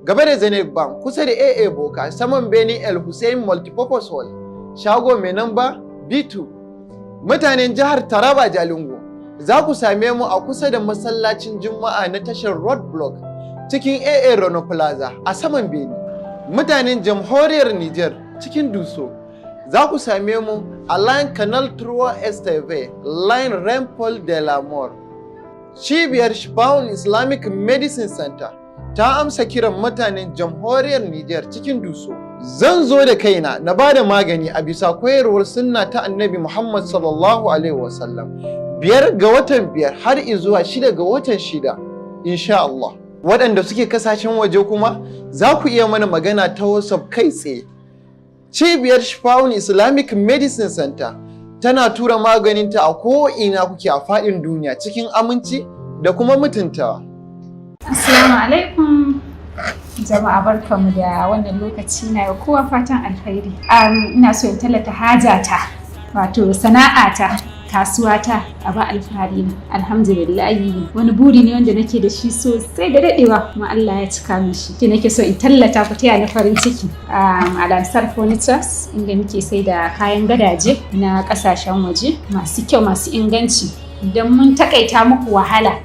[SPEAKER 1] gaba da Zenith Bank, kusa da AA Boka, saman bene El Hussein Multipurpose Hall, shago mai namba B2. Mutanen jihar Taraba, Jalingo, za ku same mu a kusa da masallacin Juma'a na tashar Road Block, cikin AA Rono Plaza, a saman bene. Mutanen jamhuriyar Niger, cikin Duso, za ku same mu a line Canal Trois Esteve, line Rond-Point de la Mort. Cibiyar Shifa'un Islamic Medicine Center ta amsa kiran mutanen jamhuriyar Niger cikin Duso. Zan zo da kaina na ba da magani a bisa koyarwar sunna ta Annabi Muhammad sallallahu alaihi wasallam. 5 ga watan 5 har izuwa 6 ga watan 6, insha Allah. Waɗanda suke kasashen waje kuma za ku iya mana magana ta WhatsApp kai tsaye. Cibiyar Shifa'un Islamic Medicine Center tana tura maganinta a ko'ina kuke a faɗin duniya cikin aminci da kuma mutuntawa.
[SPEAKER 9] Assalamu alaikum. Jama'a, barkamu da wannan lokaci, na yau kowa fatan alkhairi. Ina so in tallata hajata, wato sana'ata, kasuwata a ba alfahari na. Alhamdulillahi, wani buri ne wanda nake da shi sosai da dadewa, kuma Allah ya cika min shi. Shi nake so in tallata, ku taya ni farin ciki. Alansar Furnitures, inda muke sai da kayan gadaje na kasashen waje masu kyau, masu inganci. Idan mun takaita muku wahala.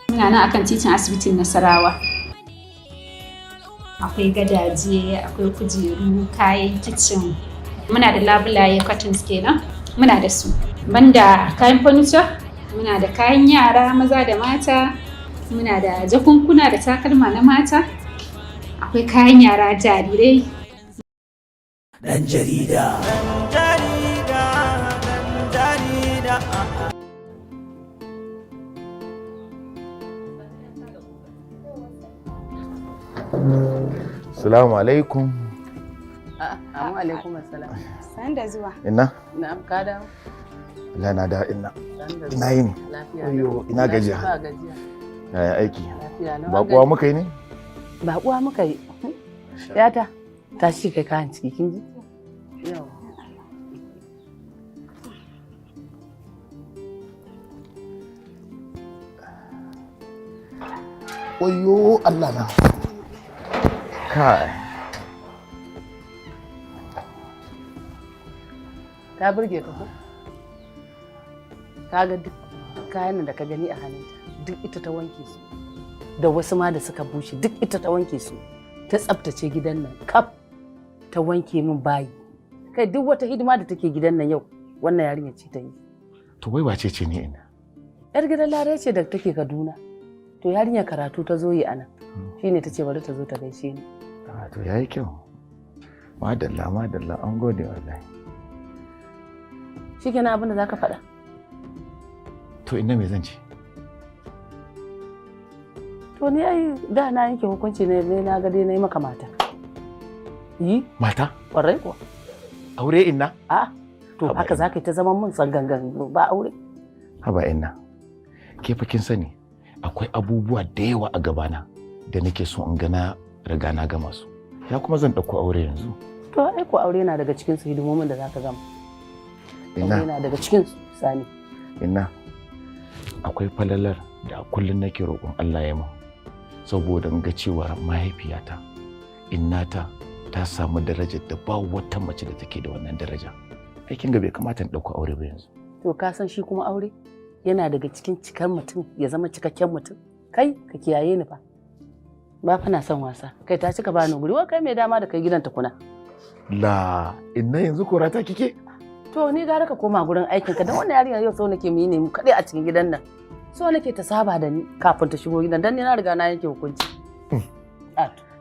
[SPEAKER 9] Muna nan akan titin asibitin Nasarawa. Akwai gadaje, akwai kujeru, kayan kicin. Muna da labulaye, curtains kenan, muna da su. Banda kayan furniture, muna da kayan yara maza da mata, muna da jakunkuna da takalma na mata. Akwai kayan yara jarirai.
[SPEAKER 15] Ɗan jarida.
[SPEAKER 17] Jarida, ɗan jarida.
[SPEAKER 3] Salamu alaikum.
[SPEAKER 12] Amu alaikum assalam.
[SPEAKER 5] San da zuwa.
[SPEAKER 3] Ina?
[SPEAKER 12] Na'am, ka dawo.
[SPEAKER 3] Allah, na da ina.
[SPEAKER 12] San da
[SPEAKER 3] Ina
[SPEAKER 12] zuwa.
[SPEAKER 3] yini?
[SPEAKER 12] Lafiya.
[SPEAKER 3] Ayyo, ina gajiya.
[SPEAKER 12] Ba gajiya.
[SPEAKER 3] Yaya aiki?
[SPEAKER 12] Lafiya lau.
[SPEAKER 3] Baƙuwa muka yi ne?
[SPEAKER 12] Baƙuwa muka yi. Yata. Tashi kai kayan ciki, kin ji? Yawa.
[SPEAKER 3] Wayo Allah na. Kai.
[SPEAKER 12] Ta burge ka ko? Ka ga duk kayan da ka gani a hannunta, duk ita ta wanke su. Da wasu ma da suka bushe, duk ita ta wanke su. Ta tsaftace gidan nan kaf, ta wanke min bayi. Kai, duk wata hidima da take gidan nan yau, wannan yarinya ce ta yi.
[SPEAKER 3] To wai wace ce ne ina?
[SPEAKER 12] Yar gidan Larai ce da take Kaduna. To yarinya karatu ta zo yi a nan. Shine ta ce bari ta zo ta gaishe ni.
[SPEAKER 3] Ah, to yayi kyau. Madalla, madalla, an gode wallahi.
[SPEAKER 12] Shikenan abin da zaka faɗa.
[SPEAKER 3] To ina me zan ce?
[SPEAKER 12] To ni ai da na yanke hukunci ne, na ga dai na yi maka mata. Yi?
[SPEAKER 3] Mata?
[SPEAKER 12] Kwarai kuwa.
[SPEAKER 3] Aure inna?
[SPEAKER 12] A to haka za ka yi ta zaman mun sangangan ba aure.
[SPEAKER 3] Haba inna. Ke fa kin sani akwai abubuwa da yawa a gabana da nake so in ga na riga na gama su. Ya kuma zan ɗauko aure yanzu?
[SPEAKER 12] To ai ko aure na daga cikin su hidimomin da za ka gama.
[SPEAKER 3] Inna.
[SPEAKER 12] Aure na daga cikin su, Sani.
[SPEAKER 3] Inna, akwai falalar da kullum nake roƙon Allah ya min, saboda in ga cewa mahaifiyata, innata, ta samu darajar da ba wata mace da take da wannan daraja. Ai kin ga bai kamata in ɗauko aure ba yanzu.
[SPEAKER 12] To ka san shi kuma aure yana daga cikin cikar mutum, ya zama cikakken mutum. Kai ka kiyaye ni fa. Ba fa na son wasa. Kai ta cika bani guri. Wai kai mai dama da kai gidan tukuna.
[SPEAKER 3] La, inna yanzu korata kike?
[SPEAKER 12] To ni gara ka koma gurin aikin ka, dan wannan yarinya yau so nake mu yi ne mu kaɗai a cikin gidan nan. So nake ta saba da ni kafin ta shigo gidan, dan ni na riga na yanke hukunci.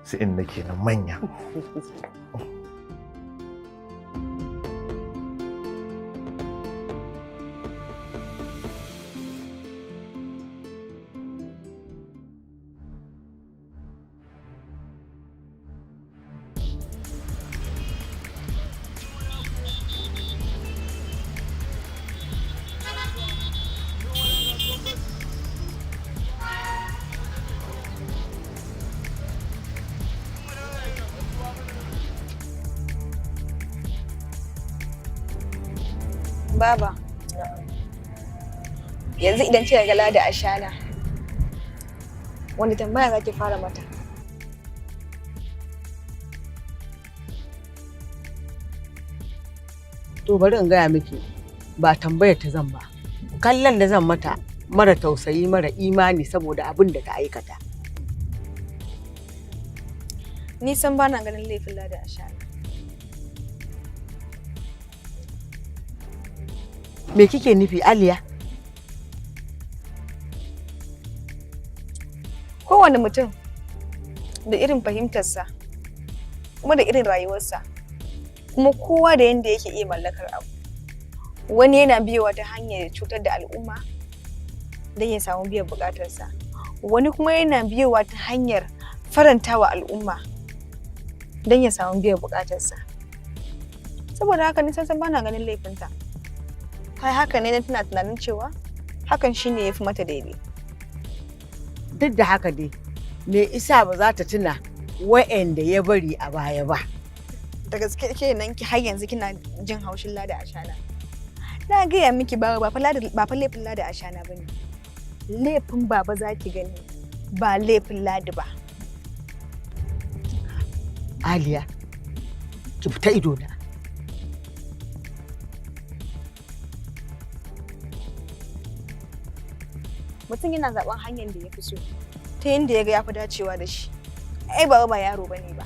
[SPEAKER 3] Sai inna kenan manya.
[SPEAKER 5] Baba, yanzu idan kika ga Ladi Ashana, wanda tambaya za ki fara mata?
[SPEAKER 24] To bari in gaya miki, ba tambayar ta zan ba. Kallon da zan mata mara tausayi, mara imani, saboda abin da ta aikata.
[SPEAKER 5] Ni san ba na ganin laifin Ladi Ashana.
[SPEAKER 24] Me kike nufi, Aliya?
[SPEAKER 5] Kowane mutum da irin fahimtarsa, kuma da irin rayuwarsa, kuma kowa da yadda yake iya mallakar abu. Wani yana biyowa ta hanyar cutar da al'umma don ya samu biyan bukatarsa. Wani kuma yana biyowa ta hanyar farantawa al'umma don ya samu biyan bukatarsa. Saboda haka ni san bana ganin laifinta. Kai haka ne tana tunanin cewa hakan shine ya fi mata daidai.
[SPEAKER 24] Duk da haka dai, me isa ba za ta tuna wa'anda ya bari a baya ba?
[SPEAKER 5] Da gaske kenan ki har yanzu kina jin haushin Ladi Ashana. Na gaya miki ba ba fa laifin Ladi Ashana bane. Laifin baba za ki gani, ba laifin Ladi ba.
[SPEAKER 24] Aliya, ki fita ido na.
[SPEAKER 5] Mutum yana zaben hanyar da ya fi so, ta yadda ya ga ya fi dacewa da shi. Ai baba ba yaro bane ba.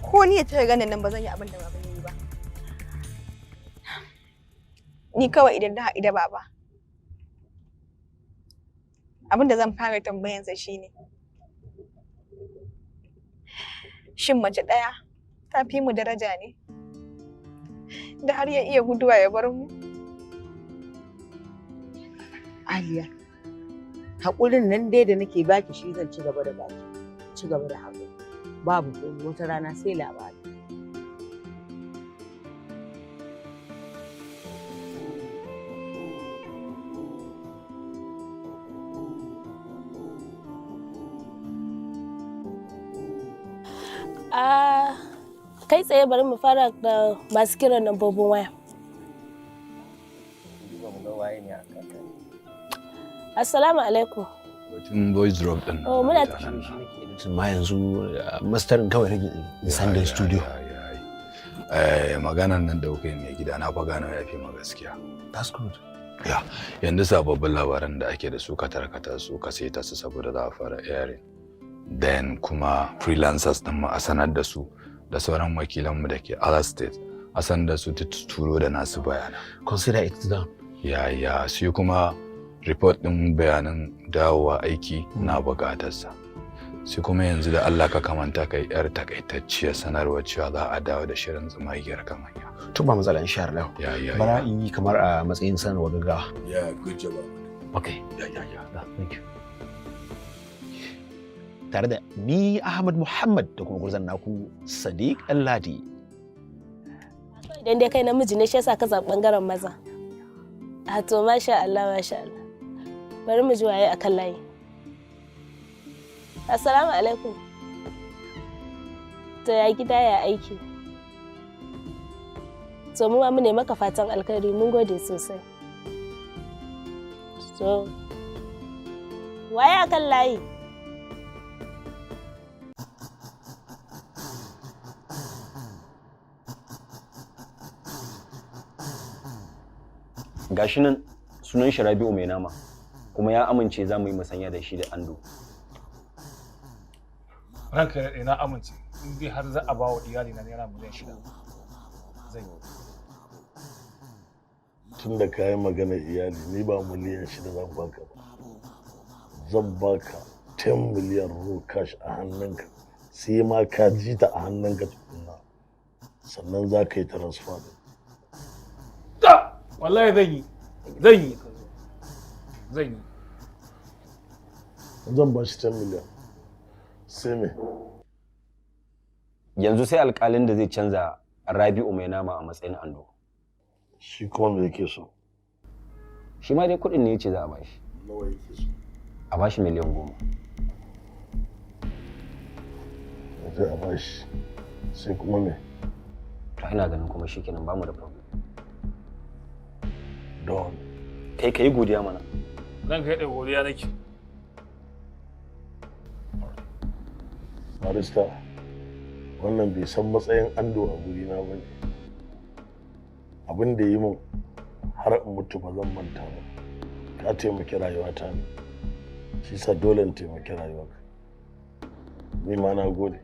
[SPEAKER 5] Ko ni ta ganin nan ba zan yi abin da baba yayi ba. Ni kawai idan na haɗu da baba, abin da zan fara tambayansa shine, shin mace ɗaya ta fi mu daraja ne da har ya iya guduwa ya bar mu?
[SPEAKER 24] Aliya, haƙurin nan dai da nake baki shi zan ci gaba da baki. Ci gaba da haƙuri. Babu komai, wata rana sai labari.
[SPEAKER 7] Ah,
[SPEAKER 6] Kai tsaye bari mu fara da masu kiran lambobin waya. Assalamu alaikum.
[SPEAKER 18] Batun voice drop din.
[SPEAKER 6] Oh, muna
[SPEAKER 10] Ma yanzu masterin kawai rage in sandin studio.
[SPEAKER 18] Eh, maganan nan da kuka yi, mai gida na fa gano ya fi ma gaskiya.
[SPEAKER 10] That's good.
[SPEAKER 18] Ya, yanzu sababbin labaran da ake da su ka tarkata su ka saita su saboda za a fara airing. Then kuma freelancers din mu a sanar da su, da sauran wakilanmu da ke other state a sanar da su ta turo da nasu bayanan.
[SPEAKER 10] Consider it done.
[SPEAKER 18] Ya, sai kuma report din bayanan dawowa aiki na bukatarsa. Sai kuma yanzu da Allah ka kamanta kai yar takaitacciyar sanarwa cewa za a dawo da shirin Tsumagiyar Kan Hanya.
[SPEAKER 10] To, ba matsala, insha Allah.
[SPEAKER 18] Ya.
[SPEAKER 10] Bara in yi kamar a matsayin sanarwa gaggawa.
[SPEAKER 18] Yeah, good job.
[SPEAKER 10] Okay.
[SPEAKER 18] Ya.
[SPEAKER 10] Thank you. Tare da ni Ahmad Muhammad da kuma gurzan naku Sadiq Alladi.
[SPEAKER 6] Idan dai kai namiji ne, shi yasa ka zaɓi ɓangaren maza. A to, masha Allah, masha Allah. Bari mu ji waye akan layi. Assalamu alaikum. To, ya gida, ya aiki? To, mu ma mu ne maka fatan alkhairi, mun gode sosai. To, waye akan layi?
[SPEAKER 13] Gashi nan, sunan shi Rabi'u Mai Nama, kuma ya amince za mu yi musanya da shi da Ando.
[SPEAKER 16] Ranka ya daɗe, na amince. In dai har za a ba wa iyali na naira miliyan 6, zan yi.
[SPEAKER 19] Tun da kayan maganar iyali, ni ba miliyan 6 zan baka ba, zan baka 10 miliyan raw cash a hannunka. Sai ma ka ji ta a hannunka tukunna, sannan za ka yi transfer din.
[SPEAKER 16] Da wallahi zan yi, zan yi, zan yi.
[SPEAKER 19] Zan ba shi 10 miliyan, sai me?
[SPEAKER 13] Yanzu sai alƙalin da zai canza Rabi'u Mai Nama a matsayin Ando.
[SPEAKER 19] Shi kuma me yake so?
[SPEAKER 13] Shi ma dai kuɗin ne yace za a bashi.
[SPEAKER 19] Nawa yake so?
[SPEAKER 13] A bashi miliyan 10.
[SPEAKER 19] Sai a bashi, sai kuma me?
[SPEAKER 13] To, ina ganin kuma shikenan, bamu da problem.
[SPEAKER 19] Don
[SPEAKER 13] kai ka yi godiya mana.
[SPEAKER 16] Ranka ya daɗe, godiya nake.
[SPEAKER 19] Barista, wannan bai san matsayin Ando a gurina ba ne. Abin da yi min, har in mutu ba zan manta ba. Ka taimaki rayuwata ne, shi sa dole in taimaki rayuwarka. Ni ma na gode.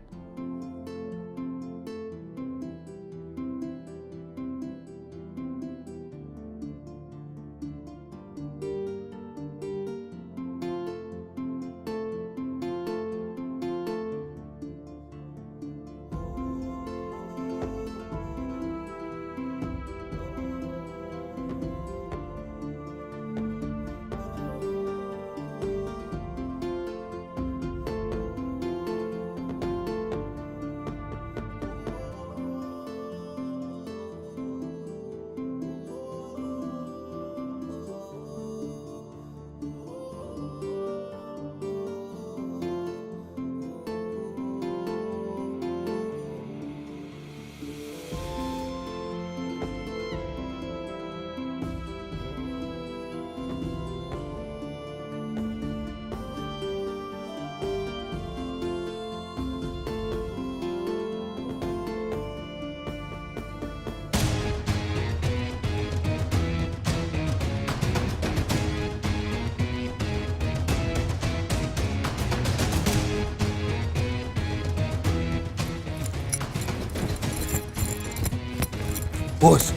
[SPEAKER 4] Boss.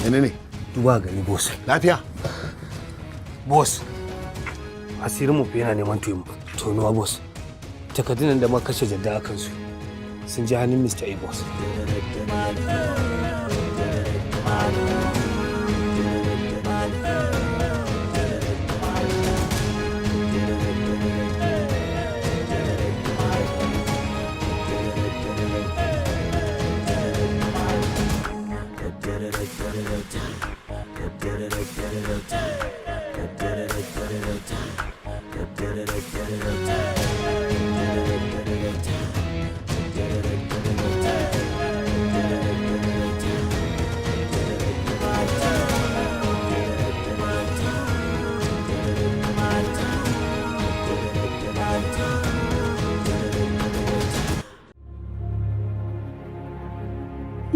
[SPEAKER 23] Menene?
[SPEAKER 4] Duba gani, boss.
[SPEAKER 23] Lafiya?
[SPEAKER 4] Boss. Asirin mu fa yana neman tonuwa, boss. Takardun da muka kashe jadda akan su sun ji hannun Mr. A, boss.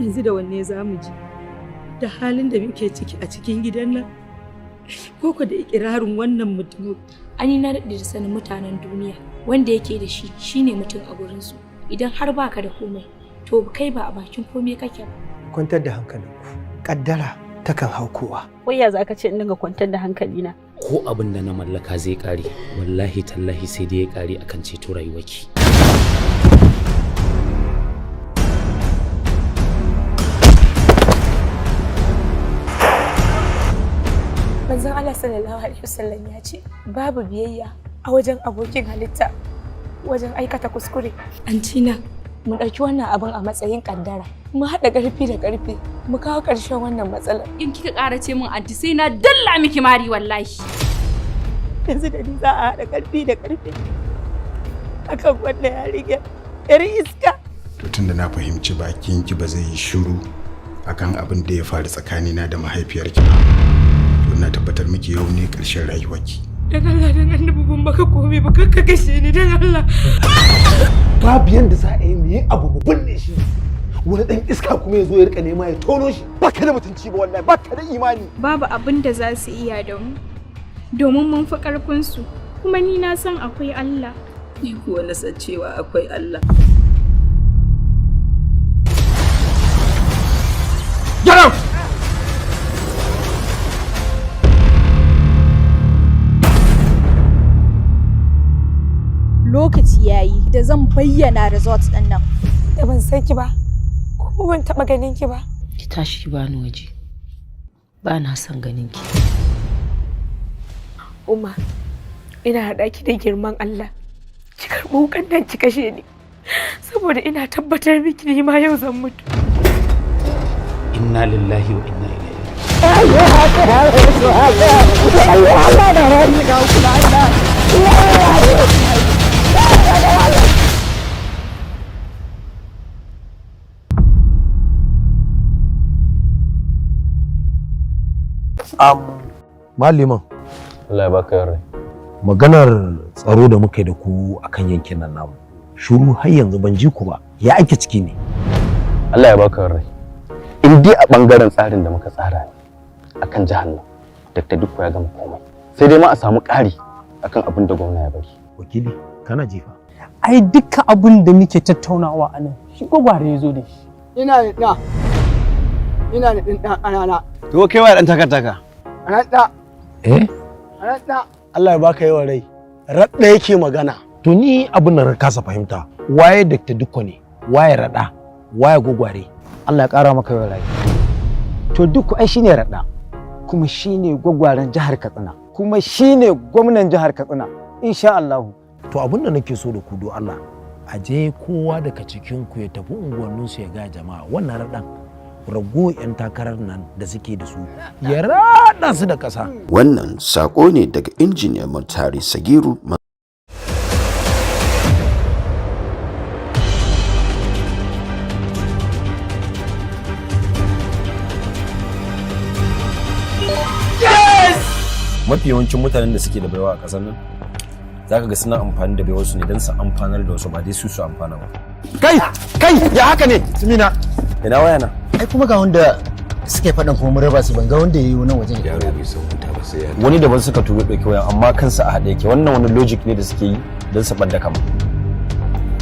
[SPEAKER 2] Yanzu da wanne za mu ji? Da halin da muke ciki a cikin gidan nan? Ko ko da ikirarin wannan mutumin?
[SPEAKER 14] Ani na daɗe da sanin mutanen duniya, wanda yake da shi shine mutum a gurinsu. Idan har baka da komai, to kai ba a bakin komai kake ba.
[SPEAKER 20] Kwantar da hankalinku. Kaddara takan hau kowa.
[SPEAKER 21] Wai ya za ka ce in dinga kwantar da hankalina?
[SPEAKER 22] Ko abin da na mallaka zai kare, wallahi tallahi sai dai ya kare akan ceto rayuwarki.
[SPEAKER 14] Manzon Allah sallallahu alaihi wasallam ya ce babu biyayya a wajen abokin halitta wajen aikata kuskure. Antina, mu ɗauki wannan abin a matsayin kaddara, mu haɗa ƙarfi da ƙarfi mu kawo ƙarshen wannan matsalar.
[SPEAKER 26] In kika ƙara ce min anti, sai na dalla miki mari wallahi.
[SPEAKER 2] Yanzu da ni za a haɗa ƙarfi da ƙarfi akan wannan yarinya yar iska?
[SPEAKER 27] To, tunda na fahimci bakinki ba zai yi shiru akan abin da ya faru tsakanina da mahaifiyarki ba, to ina tabbatar miki yau ne ƙarshen rayuwarki.
[SPEAKER 14] Dan Allah dan Annabi, ban maka komai ba, kar ka kashe ni dan Allah.
[SPEAKER 28] Babu yanda za a yi mu yi abu mu binne shi, wani dan iska kuma ya zo ya rika nema ya tono shi. Baka da mutunci ba wallahi, baka da imani.
[SPEAKER 9] Babu abin da za su iya da mu, domin mun fi ƙarfinsu, kuma ni na san akwai Allah.
[SPEAKER 2] Ni kuwa na san cewa akwai Allah.
[SPEAKER 28] Get out!
[SPEAKER 29] Lokaci yayi da zan bayyana result ɗin nan.
[SPEAKER 14] Da ban san ki ba, kuma ban taɓa ganin ki ba.
[SPEAKER 30] Ki tashi ki bani waje. Ba na son ganin ki.
[SPEAKER 14] Umma, ina haɗa ki da girman Allah. Ki karɓi wukan nan ki kashe ni. Saboda ina tabbatar miki ni ma yau zan mutu.
[SPEAKER 22] Inna lillahi wa inna ilaihi.
[SPEAKER 19] Maliman.
[SPEAKER 13] Allah ya baka yawan rai.
[SPEAKER 19] Maganar tsaro da muka yi da ku akan yankin nan namu. Shuru har yanzu ban ji ku ba. Ya ake ciki ne?
[SPEAKER 13] Allah ya baka yawan rai. In dai a bangaren tsarin da muka tsara ne akan jihar nan, Dr. Dukku ya gama komai. Sai dai ma a samu ƙari akan abin da gwamna ya bari.
[SPEAKER 19] Wakili, kana jifa.
[SPEAKER 31] Ai dukkan abin da muke tattaunawa a nan, shi gwagware ya zo da shi.
[SPEAKER 32] Ina da ɗa. Ina da ɗin ɗan ƙanana.
[SPEAKER 33] To, kai wa ɗan taka?
[SPEAKER 32] Raɗa.
[SPEAKER 19] Eh?
[SPEAKER 32] Raɗa.
[SPEAKER 33] Allah ya baka yawan rai. Raɗa yake magana.
[SPEAKER 19] To, ni abin da na kasa fahimta, waye Dr. Dukko ne? Waye Raɗa? Waye gwagware?
[SPEAKER 34] Allah ya ƙara maka yawan rai. To, duk ai shine Raɗa, kuma shine gwagwaren jihar Katsina, kuma shine gwamnan jihar Katsina insha Allahu.
[SPEAKER 19] To, abin da nake so da ku, do Allah a je kowa daga cikin ku ya tafi unguwanninsu ya ga jama'a wannan raɗan rago 'yan takarar nan da suke da su ya raɗa su da ƙasa.
[SPEAKER 35] Wannan saƙo ne daga injiniya Muntari Sagiru.
[SPEAKER 13] Mafi yawancin mutanen da suke da baiwa a ƙasar nan, za ka ga suna amfani da baiwarsu ne don su amfanar da wasu, ba dai su su amfana ba.
[SPEAKER 33] Kai, kai, ya haka ne? Simina.
[SPEAKER 13] Ina waya na?
[SPEAKER 34] Ai kuma ga wanda suke faɗin kuma mun raba su, ban ga wanda ya yi nan wajen.
[SPEAKER 13] Yaro bai san wuta ba sai ya. Wani daban suka turo ɗauki wayan, amma kansa a haɗe yake. Wannan wani logic ne da suke yi don su ɓadda kama.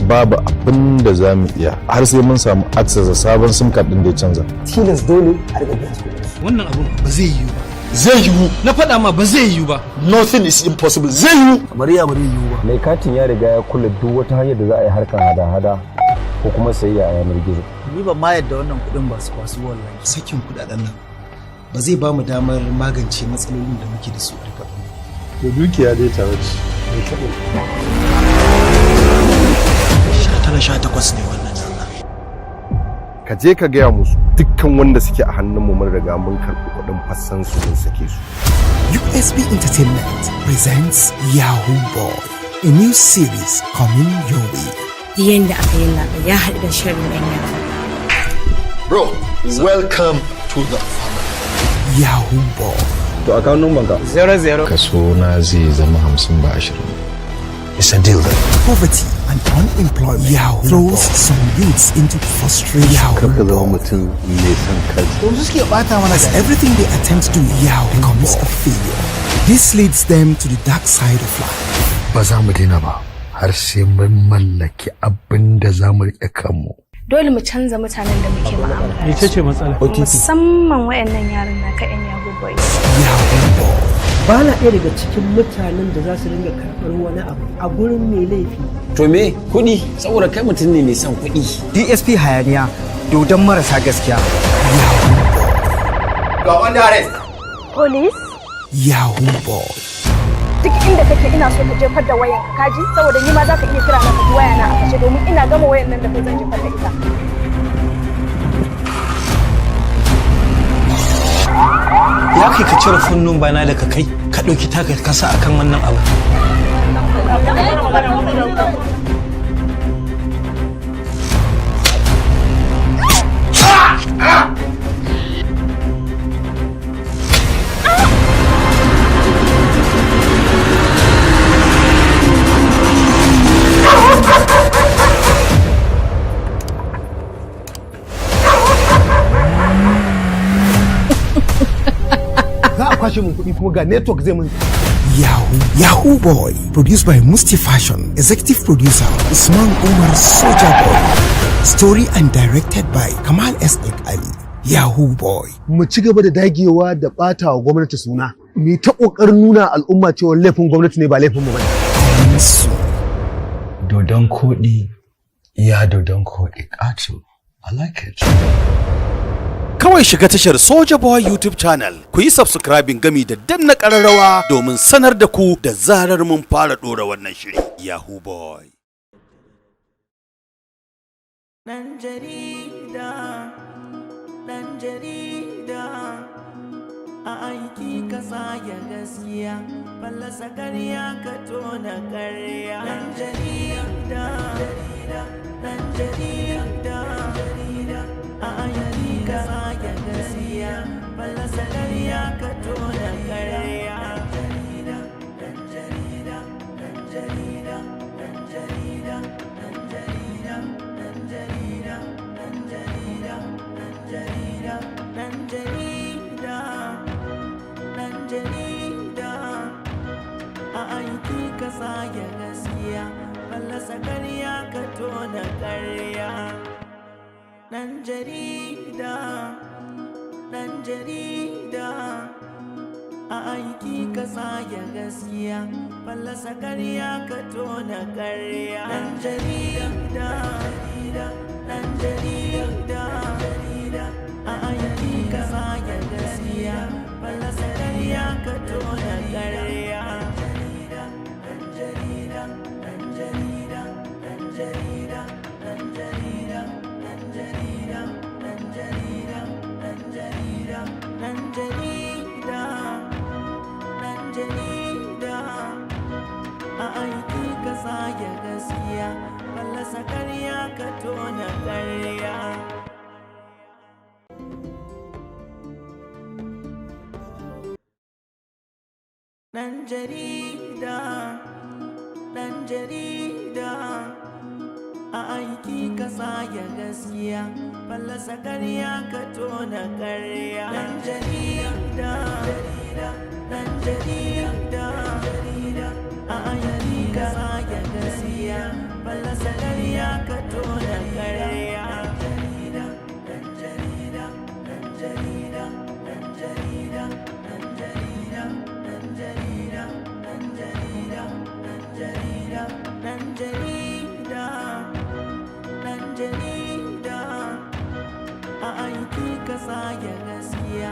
[SPEAKER 23] Babu abin da za mu iya har sai mun samu access da sabon sim card din da ya canza.
[SPEAKER 34] Tilas dole a riƙa biyan su.
[SPEAKER 4] Wannan abun ba zai yiwu ba.
[SPEAKER 23] Zai yiwu.
[SPEAKER 4] Na faɗa ma, ba zai yiwu ba.
[SPEAKER 23] Nothing is impossible. Zai yiwu.
[SPEAKER 13] Kamar ya bari yiwu ba. Mai katin ya riga ya kulle duk wata hanyar da za a yi harkar hada-hada ko kuma sayayya a yanar gizo.
[SPEAKER 33] Ni ban ma yadda wannan kuɗin ba su kwasu wallahi.
[SPEAKER 8] Sakin kuɗaɗen nan ba zai ba mu damar magance matsalolin da muke da su a rika.
[SPEAKER 23] To, dukiya dai ta wuce. Mai kaɗai.
[SPEAKER 8] 19 18 ne wannan.
[SPEAKER 36] Ka je ka gaya musu dukkan wanda suke a hannunmu mun riga mun karɓi kuɗin fassan su, mun sake su.
[SPEAKER 15] USB Entertainment presents Yahoo Boy, a new series coming your way.
[SPEAKER 14] Yanda aka yi labai ya haɗu da shirin ɗan yara.
[SPEAKER 23] Bro, welcome to the family.
[SPEAKER 15] Yahoo Boy.
[SPEAKER 13] To, account number ka?
[SPEAKER 4] 00.
[SPEAKER 23] Kaso na zai zama 50 ba 20.
[SPEAKER 15] It's a deal then. Poverty and unemployment Yahoo throws some youths into frustration.
[SPEAKER 1] Kar ka zama mutum mai son kansa.
[SPEAKER 15] Su suke bata mana. As everything they attempt to do Yahoo becomes a failure. This leads them to the dark side of life.
[SPEAKER 1] Ba za mu daina ba har sai mun mallaki abin da za mu riƙe kanmu.
[SPEAKER 3] Dole mu canza mutanen da muke mu'amala da
[SPEAKER 31] Mece ce matsala?
[SPEAKER 3] su, musamman wayannan yaran naka yan Yahoo Boys.
[SPEAKER 5] Ba na ɗaya daga cikin mutanen da za su dinga karɓar wani abu a gurin mai laifi.
[SPEAKER 6] To me kuɗi, saboda kai mutum ne mai son kuɗi.
[SPEAKER 34] DSP hayaniya, dodon marasa gaskiya.
[SPEAKER 7] You're under arrest.
[SPEAKER 3] Police.
[SPEAKER 15] Yahoo Boy.
[SPEAKER 3] Duk inda kake ina so ka jefar da wayan ka, kaji? Saboda ni ma za ka iya kira na ka ji waya na a kashe, domin ina gama wayan nan da kai zan jefar da ita.
[SPEAKER 31] Ya kai ka cire phone number na daga kai, ka ɗauki taka ka sa akan wannan abu.
[SPEAKER 28] Za a kwashe mun kuɗi kuma ga network zai mun.
[SPEAKER 15] Yahoo Yahoo Boy, produced by Musti Fashion, executive producer Usman Umar Soja Boy, story and directed by Kamal S. Ali. Yahoo Boy.
[SPEAKER 28] Mu ci gaba da dagewa da ɓata wa gwamnati suna. Mu ta ƙoƙarin nuna al'umma cewa laifin gwamnati ne ba laifin mu bane.
[SPEAKER 15] Coming soon.
[SPEAKER 1] Dodon koɗi ya dodon koɗi ƙato. I like it.
[SPEAKER 10] Kawai shiga tashar Soja Boy YouTube channel, ku yi subscribing gami da danna ƙararrawa domin sanar da ku da zarar mun fara ɗora wannan shiri. Yahoo Boy.
[SPEAKER 11] Ɗan jarida, ɗan jarida, a aiki ka tsaya gaskiya, fallasa karya ka tona karya. Ɗan jarida, ɗan jarida, a aiki ka tsaya gaskiya, fallasa karya ka tona karya. Ɗan jarida, ɗan jarida, ɗan jarida, ɗan jarida, ɗan jarida, ɗan jarida, ɗan jarida, ɗan jarida, ɗan jarida, a aiki ka tsaya gaskiya, fallasa karya ka tona karya. Ɗan jarida, ɗan jarida, a aiki ka tsaya gaskiya, fallasa karya ka tona karya. Ɗan jarida, ɗan jarida, a aiki ka tsaya gaskiya, fallasa karya ka tona karya. Ɗan jarida, ɗan jarida, ɗan jarida, ɗan jarida, ɗan jarida, ɗan jarida, ɗan jarida, ɗan jarida, ɗan jarida, a aiki ka tsaya gaskiya, fallasa karya ka tona karya. Ɗan jarida, ɗan jarida, a aiki ka tsaya gaskiya, fallasa karya ka tona karya. Ɗan jarida, ɗan jarida, a aiki ka tsaya gaskiya, fallasa karya ka tona karya. Ɗan jarida, ɗan jarida, ɗan jarida, ɗan jarida, ɗan jarida, ɗan jarida, ɗan jarida, ɗan jarida, ɗan jarida, a aiki ka tsaya gaskiya.